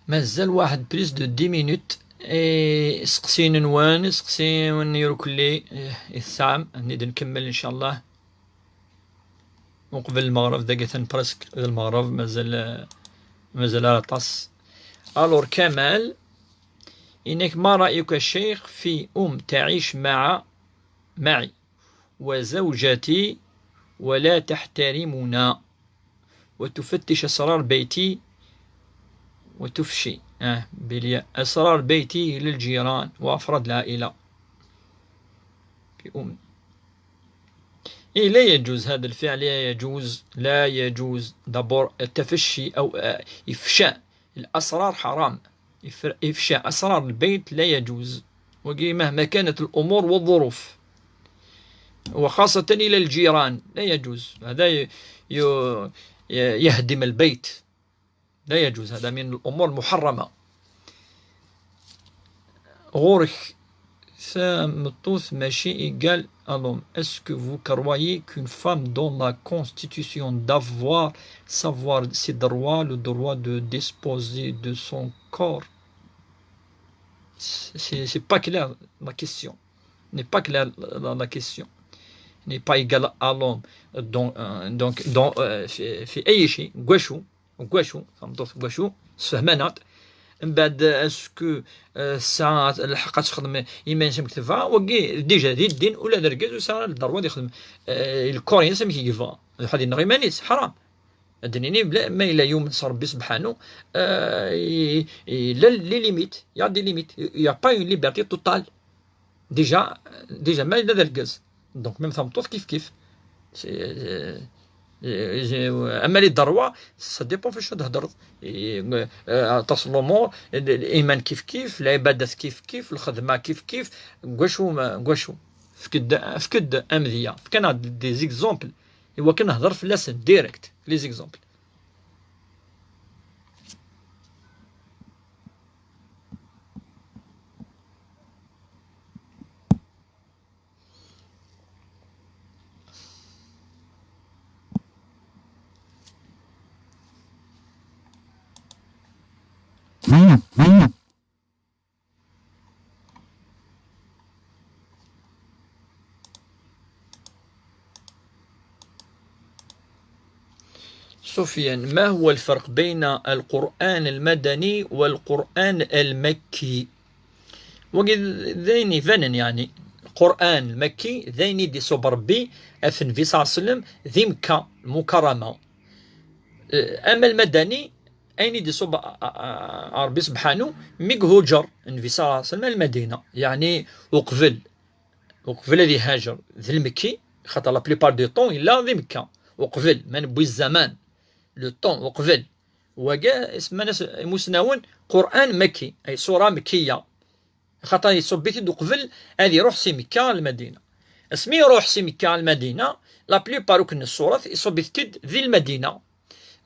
مازال واحد plus de dix minutes. إيه، سقسي نوان، سقسي ونيرو كلي، إيه، الساعة، نيد نكمل إن شاء الله. وقبل المغرب، دقيقة presque المغرب، مازال، مازال على طاس. Alors كمال، إنك ما رأيك الشيخ في أم تعيش مع، معي وزوجتي ولا تحترمنا وتفتش أسرار بيتي وتفشي، آه، بالياء، أسرار بيتي للجيران وأفراد العائلة؟ في أم. إيه، لا يجوز هذا الفعل، لا يجوز، لا يجوز. D'abord، التفشي أو، آه، إفشاء الأسرار حرام. إف-، إفشاء أسرار البيت لا يجوز، وقي مهما كانت الأمور والظروف، وخاصة إلى الجيران لا يجوز. هذا ي-، ي-، يهدم البيت، لا يجوز، هذا من الأمور المحرمة. غورك ثامطوث ماشي égal à l'homme. Est-ce que vous croyez qu'une femme dont la constitution d'avoir, savoir ses droits, le droit de disposer de son corps, c'est, c'est pas clair la question. N'est pas clair la, la, la question. n'est pas égal à l'homme. Donc, euh, donc, donc, euh, في, في أي شيء, deg wacu, deg wacu, tameṭṭut deg wacu, sfehmant. Mbeɛd, est-ce que, euh, tesɛa lḥeqq ad texdem iman-is amek tebɣa? Wagi, déjà, di ddin, ula d argaz ur yesɛi ara le droit ad yexdem, euh, le corps-ines amek i yebɣa. Ad ineɣ iman-is, ḥaram. Ad d-nini bla ma yella yumen s Ṛebbi subḥanu, euh, il, il a les limites, il y a des limites, il y a pas une liberté totale. Déjà, déjà, ma yella d argaz. Donc, même tameṭṭut, kif kif. C'est, euh, euh, ama les droits, ça dépend ɣef wacu ad thedreḍ. Et, euh, aṭas n lumuṛ, l-, l-, liman kif kif, lɛibadat kif kif, lxedma kif kif, deg wacu, ma, deg wacu. Efk-d, efk-d amedya, efk-aneɣ-d des exemples, i wakken ad nehder fell-asen direct, les exemples. سفيان، ما هو الفرق بين القرآن المدني والقرآن المكي؟ Wagi d ayen ibanen, yeɛni, Lqur'an lmakki d ayen i d-iṣubb Ṛebbi ɣef Nnbi ṣalla Llahu ɛalayhi wa sallam di Mekka Lmukarrama. Eh, ama lmadani, ayen i d-iṣubb a, a, a, Ṛebbi sebḥanu mi ihuǧer Nnbi ṣalla Llahu ɛalayhi wa sallam ar Lmadina, yeɛni uqbel, uqbel ad ihaǧer d lmekki, xaṭer la plupart du temps yella di Mekka, uqbel ma newwi zzaman, le temps, uqbel. Wagi isemman-as imusnawen Qur'an makki, ay ṣṣura mekkiya. Xaṭer iṣubb-it-id uqbel ad iruḥ si Mekka ar Lmadina. Asmi iruḥ si Mekka ar Lmadina, la plupart akk n ṣṣurat iṣubb-it-id di Lmadina.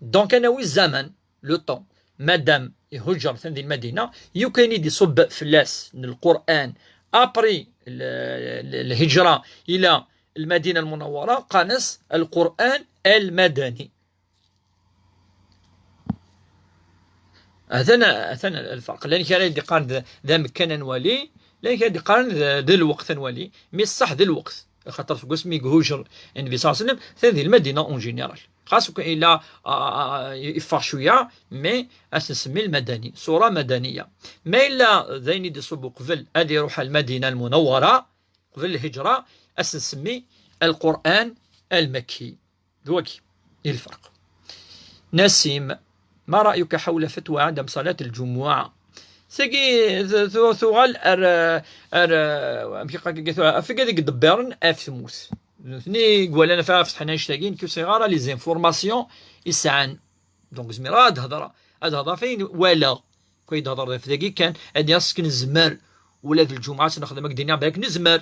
Donc, ad nawi zzaman, le temps. Madam ihuǧer atan di Lmadina, yukan i d-iṣubb fell-as n Lqur'an. Après l-, l-, lhijra ila Lmadina Lmunawwara, qqaren-as Lqur'an Lmadani. Atan, atan lferq. Llan kra i d-iqqaren d, d amekkan ad nwali, llan kra i d-iqqaren d, d lweqt ad nwali. Mi ṣṣeḥ d lweqt. Axaṭer seg wasmi i ihuǧer Nnbi ṣalla Llahu ɛalayhi wa sallam, atan di Lmadina en général. Xas ukan yella, a, a, a, yeffeɣ cwiya, mais ad s-nsemmi Lmadani, ṣṣura madaniya. Ma yella d ayen i d-iṣubb uqbel ad iruḥ ar Lmadina Lmunawwara, qbel lhijra, ad s-nsemmi Lqur'an lmakki. D wagi i lferq. Nasim, ما رأيك حول فتوى عدم صلاة الجمعة؟ Tagi, tu-, tu-, tuɣal ar, ar, amek i qqaren, ɣef wigad i iḍebbiren ɣef tmurt. Nutni i iwalan ɣef, ɣef teḥnajt-agi, nekk ur sɛiɣ ara les informations i sɛan. Donc, zmireɣ ad hedreɣ, ad hedreɣ ɣef ayen walaɣ. Kul yedder ɣef dagi kan, ad yaɣ seg nezmer, ula d lǧumɛa ad nexdem, ad k-d-iniɣ belli nezmer.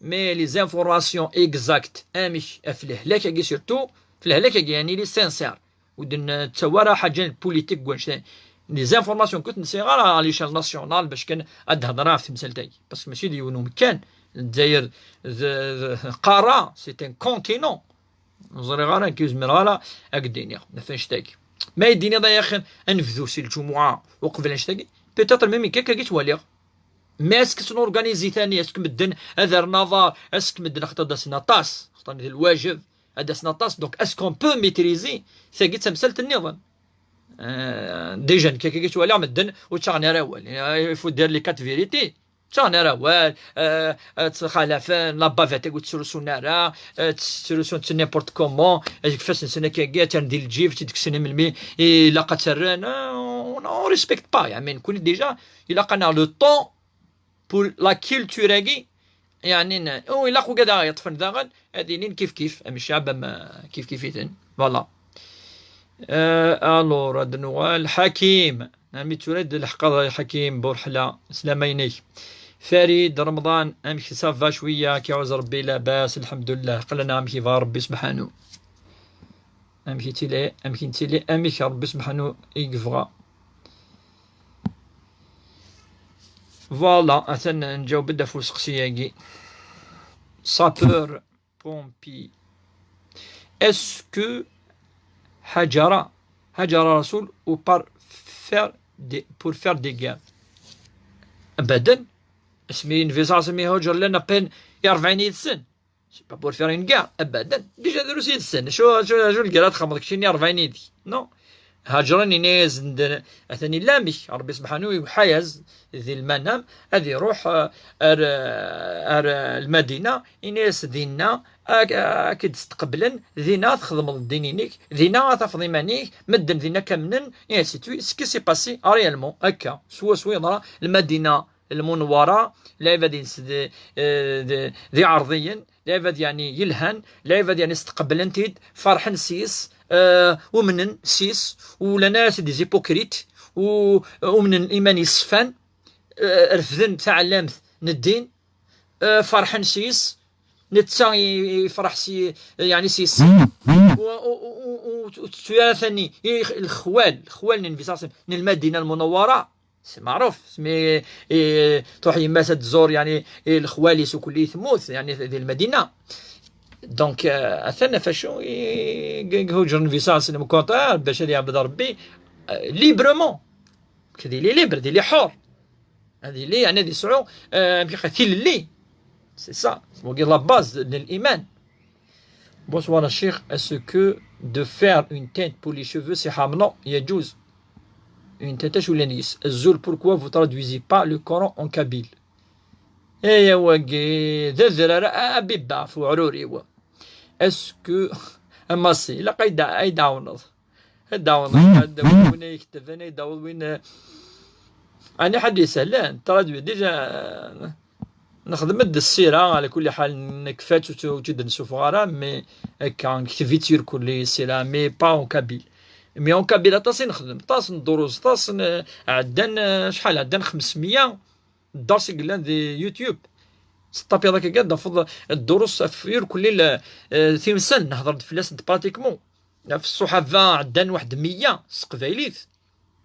Mais les informations exactes, amek ɣef lehlak-agi surtout, ɣef lehlak-agi, yani, les sincères, ur d-nettawi ara ḥaǧa n politique deg wannect-a. Les informations ur tent-sɛiɣ ara à l'échelle nationale bac kan ad d-hedreɣ ɣef temsalt-agi. Parce que mačči d yiwen umekkan, Lezzayer d, d, qqareɣ, c'est un continent. Ur ẓriɣ ara, nekk ur zmireɣ ara ad k-d-iniɣ ɣef annect-agi. Ma i d-tiniḍ ay axi ad nebdu si lǧumuɛa uqbel annect-agi, peut-être même nekk akka i ttwaliɣ. Mais est-ce que s-norganizi tani, est-ce que medden ad rren aḍar, est-ce que medden, xaṭer ad d-asen aṭas, xaṭer d lwajeb ad d-asen aṭas, donc est-ce qu'on peut maîtriser tagi d tamsalt nniḍen? Euh, déjà, nekk akka i ttwaliɣ medden ur ttaɣen ara awal. Il faut dire les quatre vérités. Ttaɣen ara awal, eh, ttxalafen, la bavette ur ttrusun ara, eh, ttrusun-tt n'importe comment, eh, deg ifassen-nsen akkagi, attan di lǧib, ur tt-id-kksen melmi ilaq ad tt-rren, eh, on, on respecte pas, yeɛni, nekkni déjà, ilaq-aneɣ le temps pour la culture-agi, yeɛni, n-, oh, ilaq wigad ad aɣ-yeṭṭfen daɣen, ad inin kif kif, am ccɛab, am, eh, kif kif-iten, voilà. Euh, alors, ad nuɣal. Ḥakim, ami tura d lḥeqq a Ḥakim Burḥla, slama-inek. Farid Remḍan, amek ça va cwiya, k-iɛuzz Rebbi, labas, lḥemdullah, aql-aneɣ amek yebɣa Rebbi subḥanu. Amek yettili, amek nettili, amek Rebbi subḥanu i yebɣa. Voilà, atan nǧaweb-d ɣef useqsi-agi. Sapeur pompier. Est-ce que Hajara, Hajara Rasoul ou par faire des, pour faire des guerres? Abadan. Asmi Nnbi ṣalla Llahu ɛalayhi wa sallam ihuǧer, llan à peine rebɛin yid-sen. C'est pas pour faire une guerre, abadan. Déjà, drus yid-sen. Acu, acu, acu lgirra txedmeḍ keččini rebɛin yid-k? Non. Haǧren, ini-as-d, atan illa amek. Ṛebbi subḥanu iweḥḥa-yas di lmanam ad iruḥ, eh, ar, eh, ar, eh, Lmadina, ini-as dinna, ad, ad k-id-steqblen, dinna ad txedmeḍ ddin-inek, dinna ad tafeḍ iman-ik, medden dinna kamnen, et ainsi de suite. Ce qui s'est passé réellement, akka, swaswa yeḍra. Lmadina Lmunawwara, lɛibad-ines d, eh, d, d iɛerḍiyen, lɛibad yeɛni yelhan, lɛibad yeɛni steqblen-t-id, ferḥen s-yes, eh, umnen s-yes, u llan ara des hypocrites, u umnen iman yeṣfan, eh, refden taɛellamt n ddin, eh, ferḥen s-yes, netta i-, yefreḥ s-, yeɛni s-yes. U, u, u, u, u, ur tettu ara tani, i, lexwal, lexwal n Nnbi ṣalla Llahu ɛalayhi wa sallam, n Lmadina Lmunawwara, c'est معروف. Mi, i, truḥ yemma-s ad tẓur, yeɛni, i, lexwal-is ukelli temmut, yeɛni, di Lmadina. Donc, euh, atan ɣef wacu i, i, i huǧren Nnbi ṣalla Llahu ɛalayhi wa sallam, au contraire, bac ad yeɛbed Ṛebbi, euh, librement. Ad yili libre, ad yili ḥur. Ad yili, yeɛni, ad yesɛu, euh, amek i tilelli. C'est ça. Wagi la base n liman. Bonsoir, الشيخ. Est-ce que de faire une teinte pour les cheveux, c'est حرام? Non, يجوز. Une teinte, acu llan yes. Azul, pourquoi vous traduisez pas le Coran en kabyle? Aya wagi, d adrar a, a bibba, ɣef uɛrur-iw. Est-ce que, a Massi, ilaq ay d-, ay d-tɛawneḍ. Ad d-tɛawneḍ, ad d-tawiḍ win ay iketben, ad d-tawiḍ win, eh, ɛni ḥedd yeshel, traduit déjà, eh, nexdem-d ssira, ɛla kulli ḥal, nekfa-tt, ur tt-, ur tt-id-nessufeɣ ara, mais akka, nekteb-itt irkelli ssira, mais pas en kabyle. Mais en kabyle aṭas i nexdem, aṭas n ddurus, aṭas n, eh, ɛeddan, eh, acḥal, ɛeddan xemsmeyya dders i yellan di YouTube. Teṭṭapiḍ akka kan, tafeḍ ddurus ɣef irkelli, eh, timsal, nehder-d fell-asent pratiquement. Ɣef ṣṣuḥaba ɛeddan waḥed meyya s teqbaylit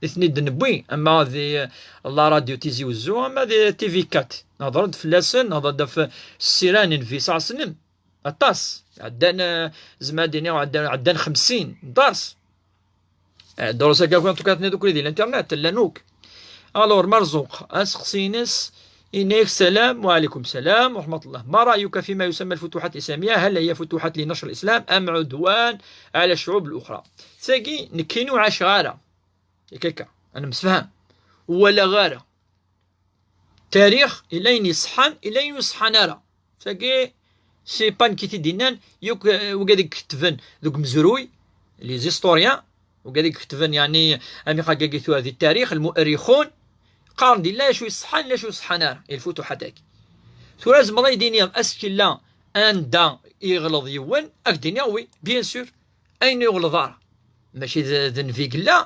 i ten-id-newwi, ama di la radio Tizi Wezzu, ama di T V quatre. Nehder-d fell-asen, nehder-d ɣef ssira n Nnbi ṣalla Llahu ɛalayhi wa sallam. Aṭas. Ɛeddan, eh, zemreɣ ad iniɣ, ɛeddan, ɛeddan xemsin dders. Eh, ddurus-agi akk, en tout cas, atni dukli di l'internet, llan akk. Alors, Marzuq, aseqsi-ines, yenna-yak: السلام وعليكم السلام ورحمة الله. ما رأيك فيما يسمى الفتوحات الإسلامية؟ هل هي فتوحات لنشر الإسلام أم عدوان على الشعوب الأخرى؟ Tagi, nekkini ur ɛaceɣ ara. Yak akka, ad nemsefham. Ur walaɣ ara. Tarix, yella ayen iṣeḥḥan, yella ayen ur ṣeḥḥan ara. Tagi, c'est pas nekk i t-id-yennan, yakk, eh, wigad i iketben deg umezruy, les historiens, wigad i iketben, yeɛni, amek akka i tura di tarix, lmu'errixun, qqaren-d yella acu iṣeḥḥan, yella acu ur ṣeḥḥan ara, i lfutuḥat-agi. Tura zemreɣ ad d-iniɣ, est-ce que yella anda i yeɣleḍ yiwen? Ad k-d-iniɣ, oui, bien sûr, ayen ur yeɣleḍ ara. Mačči d, d nnbi i yella,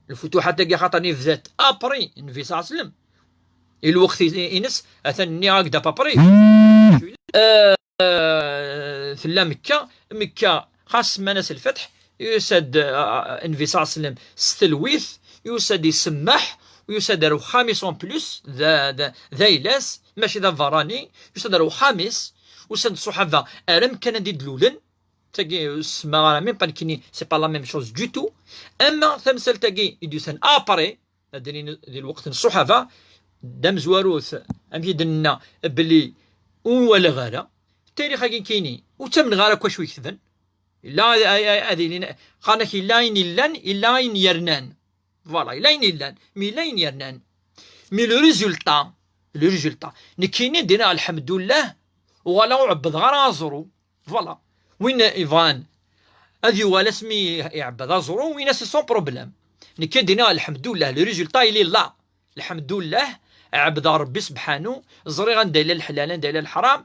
lfutuḥat-agi, axaṭer nebda-t après nnbi ṣalla Llahu ɛalayhi wa sallam. I lweqt i-, ines, atan nniɣ-ak-d à peu près. Eh, tella Mekka, Mekka xas semman-as lfetḥ, yusa-d, eh, nnbi ṣalla Llahu ɛalayhi wa sallam s telwit, yusa-d isemmeḥ, yusa-d ar uxxam-is en plus, d, d, d ayla-s, mačči d aberrani, yusa-d ar uxxam-is, usan-d ṣṣuḥaba ar amkan anda i d-lulen. Tagi, ur semmaɣ ara, même pas nekkini, c'est pas la même chose du tout. Ama tamsalt-agi i d-yusan après, ad d-nini di lweqt n ṣṣuḥaba, d amezwarut, amek i d-nenna, belli ur walaɣ ara. Tarix-agi nekkini, ur ttamneɣ ara akk acu i ketben. Yella ad, ad, ad, ad ilin, qqaren-ak yella ayen illan, yella ayen yernan. Voilà, yella ayen illan, mais yella ayen yernan. Mais le résultat, le résultat, nekkini dina, lḥemdullah, uɣaleɣ ur ɛebbdeɣ ara aẓru. Voilà. Win yebɣan ad yuɣal asmi iɛebbed aẓru, win-as sans problème. Nekk ad d-iniɣ, lḥemdullah, le résultat, il est là. Lḥemdullah, ɛebdeɣ Rebbi sebḥanu, ẓriɣ anda yella leḥlal, anda yella leḥram.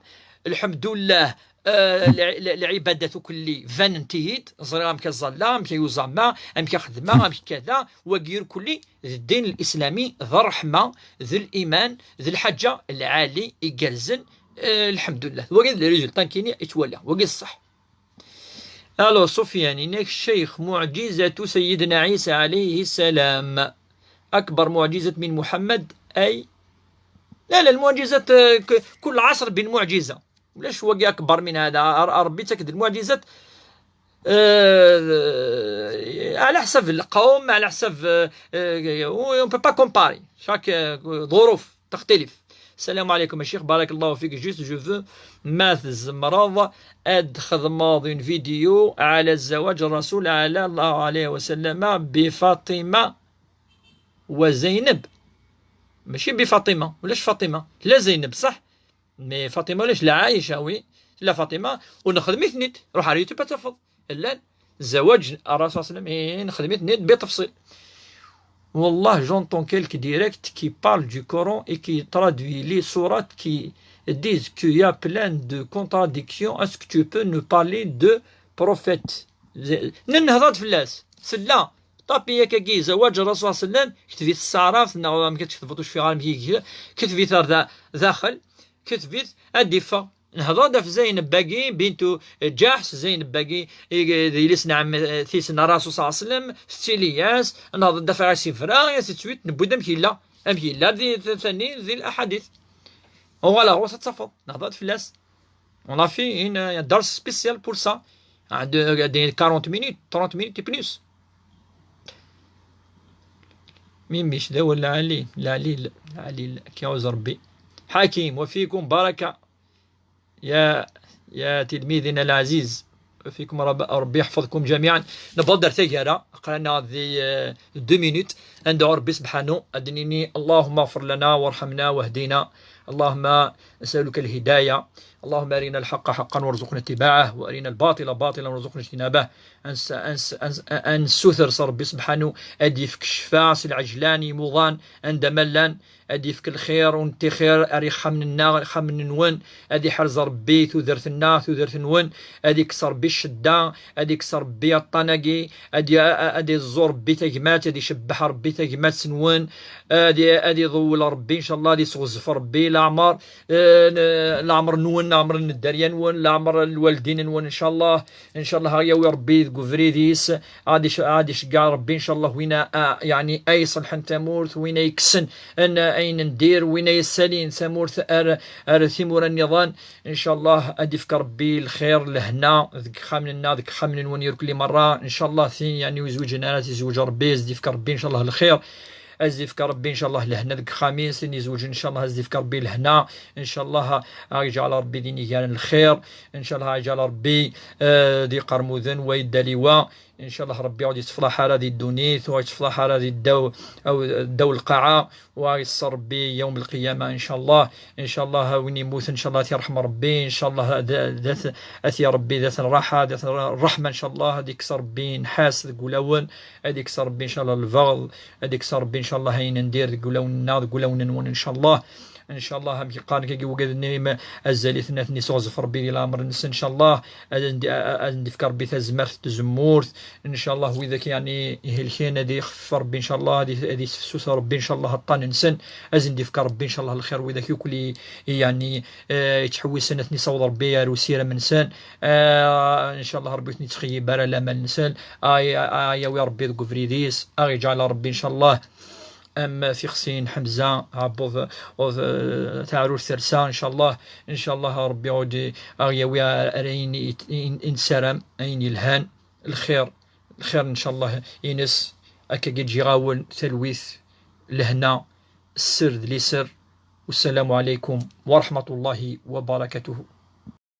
Lḥemdullah, eh, lɛ-, lɛ-, lɛibadat ukelli banent-iyi-d, ẓriɣ amek ad ẓalleɣ, amek ay uẓameɣ, amek ad xedmeɣ, amek kada, wagi irkelli d ddin lislami, d ṛṛeḥma, d liman, d lḥaǧa lɛali igerrzen, eh, lḥemdullah. Wagi d le résultat nekkini i ttwaliɣ, wagi d ṣṣeḥ. Alors, Sofiane, yenna-k ccix, معجزة سيدنا عيسى عليه السلام أكبر معجزة من محمد أي؟ لا، لا، المعجزات، آه، ك-، كل عصر بين معجزة. ولاش هو أكبر من هذا؟ ر-، ربي تاكد المعجزات، آه، على حسب القوم، على حسب، آه، آه، on peut pas comparer. Chaque, آه، ظروف تختلف. السلام عليكم الشيخ، بارك الله فيك. Juste, je veux, ma tzemreḍ ad txedmeḍ une vidéo على الزواج الرسول على الله عليه وسلم بفاطمة وزينب. ماشي بفاطمة، ولاش فاطمة؟ لا، زينب، صح؟ Mais فاطمة ولاش؟ لا، عائشة، oui. لا، فاطمة، ونخدم اثنين. روح على اليوتيوب تفض. الآن زواج الرسول صلى الله عليه وسلم، إيه، نخدم اثنين بتفصيل. والله, j'entends quelques directs qui parlent du Coran et qui traduit les sourates qui disent qu'il y a plein de contradictions. Est-ce que tu peux nous parler de prophète? نهضر فلاس سلا. طابي ياك كي زواج الرسول صلى الله عليه وسلم, كتبي السعرات, نعم, كتكتبوش في غير مكي كتبي ثار ذا-, داخل, كتبي أدفة. نهضر في زينب باقي بنت جحش, زينب باقي يجلس نعم ثيسنا الرسول صلى الله عليه وسلم, ستيلياس, نهضر دفع سفرا, يا ستويت نبوي دم كيلا, أم كيلا ذي ثاني ذي الأحاديث. ولا هو ستفض نهضر فلاس. On a fait une, un درس spécial pour ça. عند, عند quarante minutes, trente minutes et plus. ميميش ذا ولا علي؟ لا، علي, لا، علي, لا. كي يعوز ربي. حكيم، وفيكم بركة. يا, يا تلميذنا العزيز، وفيكم رب-، ربي يحفظكم جميعا. نبغى ندير ثقيلة، قرانا ذي, آه، deux minutes. ندعو ربي سبحانه، أدنيني: اللهم اغفر لنا وارحمنا واهدنا. اللهم نسألك الهداية. اللهم أرنا الحق حقا وارزقنا اتباعه، وأرنا الباطل باطلا وارزقنا اجتنابه. أنس-، أنس-، أنس-، أنسوثر صار ربي سبحانه أدي في كشفاس العجلاني مضان عند ملان. أدي في الخير ونتي خير أري خمنا خمن نون. أدي حرز ربي ثوذرتنا ثوذرت نون. أدي كسر ربي الشدة. أدي كسر ربي الطنقي. أدي، أدي الزور ربي تجمات، أدي شبح ربي تجمات سنون. أدي، أدي ضول ربي إن شاء الله، أدي سغزف ربي العمر. آه، ن-، العمر نون، العمر الدريا نون، العمر الوالدين نون إن شاء الله. إن شاء الله غياوي ربي ذك فريديس. غادي ش-، غادي يشجع ربي إن شاء الله. وين، آه، يعني أي صلح تمورت، وين يكسن أن أين ندير، وين يسالين تمورت أر، أر ثمور النظام. إن شاء الله أدي فك ربي الخير لهنا ذك خامن لنا ذك خامن وين يركلي مرة إن شاء الله ثين يعني ويزوج أنا تزوج ربي أزدي فك ربي إن شاء الله الخير. أزدي فك ربي إن شاء الله لهنا ذك خامين سين يزوج إن شاء الله أزدي فك ربي لهنا. إن شاء الله يجعل ربي ديني كان الخير. إن شاء الله يجعل ربي، آه، دي قرموذن ويداليوا. إن شاء الله ربي يعود يتفضح على ذي الدنيا، ويتفضح على ذي الدو، أو الدو القاعة، ويصر ربي يوم القيامة إن شاء الله. إن شاء الله وين يموت إن شاء الله يرحم ربي، إن شاء الله ذا-، ذات أثي ربي ذات الراحة، ذات الرحمة إن شاء الله. هذيك صار ربي نحاس ذي قلاون، هذيك صار ربي إن شاء الله الفغض، هذيك صار ربي إن شاء الله هين ندير ذي قلاون النار، ذي قلاون نون إن شاء الله. إن شاء الله أمك قال كي وجد نيم أزالي ثنات نيسوز في ربي إلى أمر النس إن شاء الله. أزن دي، أزن دي في كربي تزمرت تزمورت. إن شاء الله وإذا كان يعني يهلكين هذه يخف ربي إن شاء الله، هذه، هذه سفسوس ربي إن شاء الله هطان نسن. أزن دي في كربي إن شاء الله الخير وإذا كي كل يعني، آه، يتحوي سنة نيسوز ربي يا روسيرة من سن. آه، إن شاء الله ربي يتخيب على الأمل نسن. آه، يا، آه، يا وي ربي ذو فريديس. آه، يجعل ربي إن شاء الله. أم تيخسين حمزة عبوض، عبوض، آه، تعرور ثرسا إن شاء الله. إن شاء الله ربي غودي أغياوي أرين إنسرم أين يلهان الخير، الخير إن شاء الله ينس. أكا جي غاول ثلويث لهنا السر لسر. والسلام عليكم ورحمة الله وبركاته.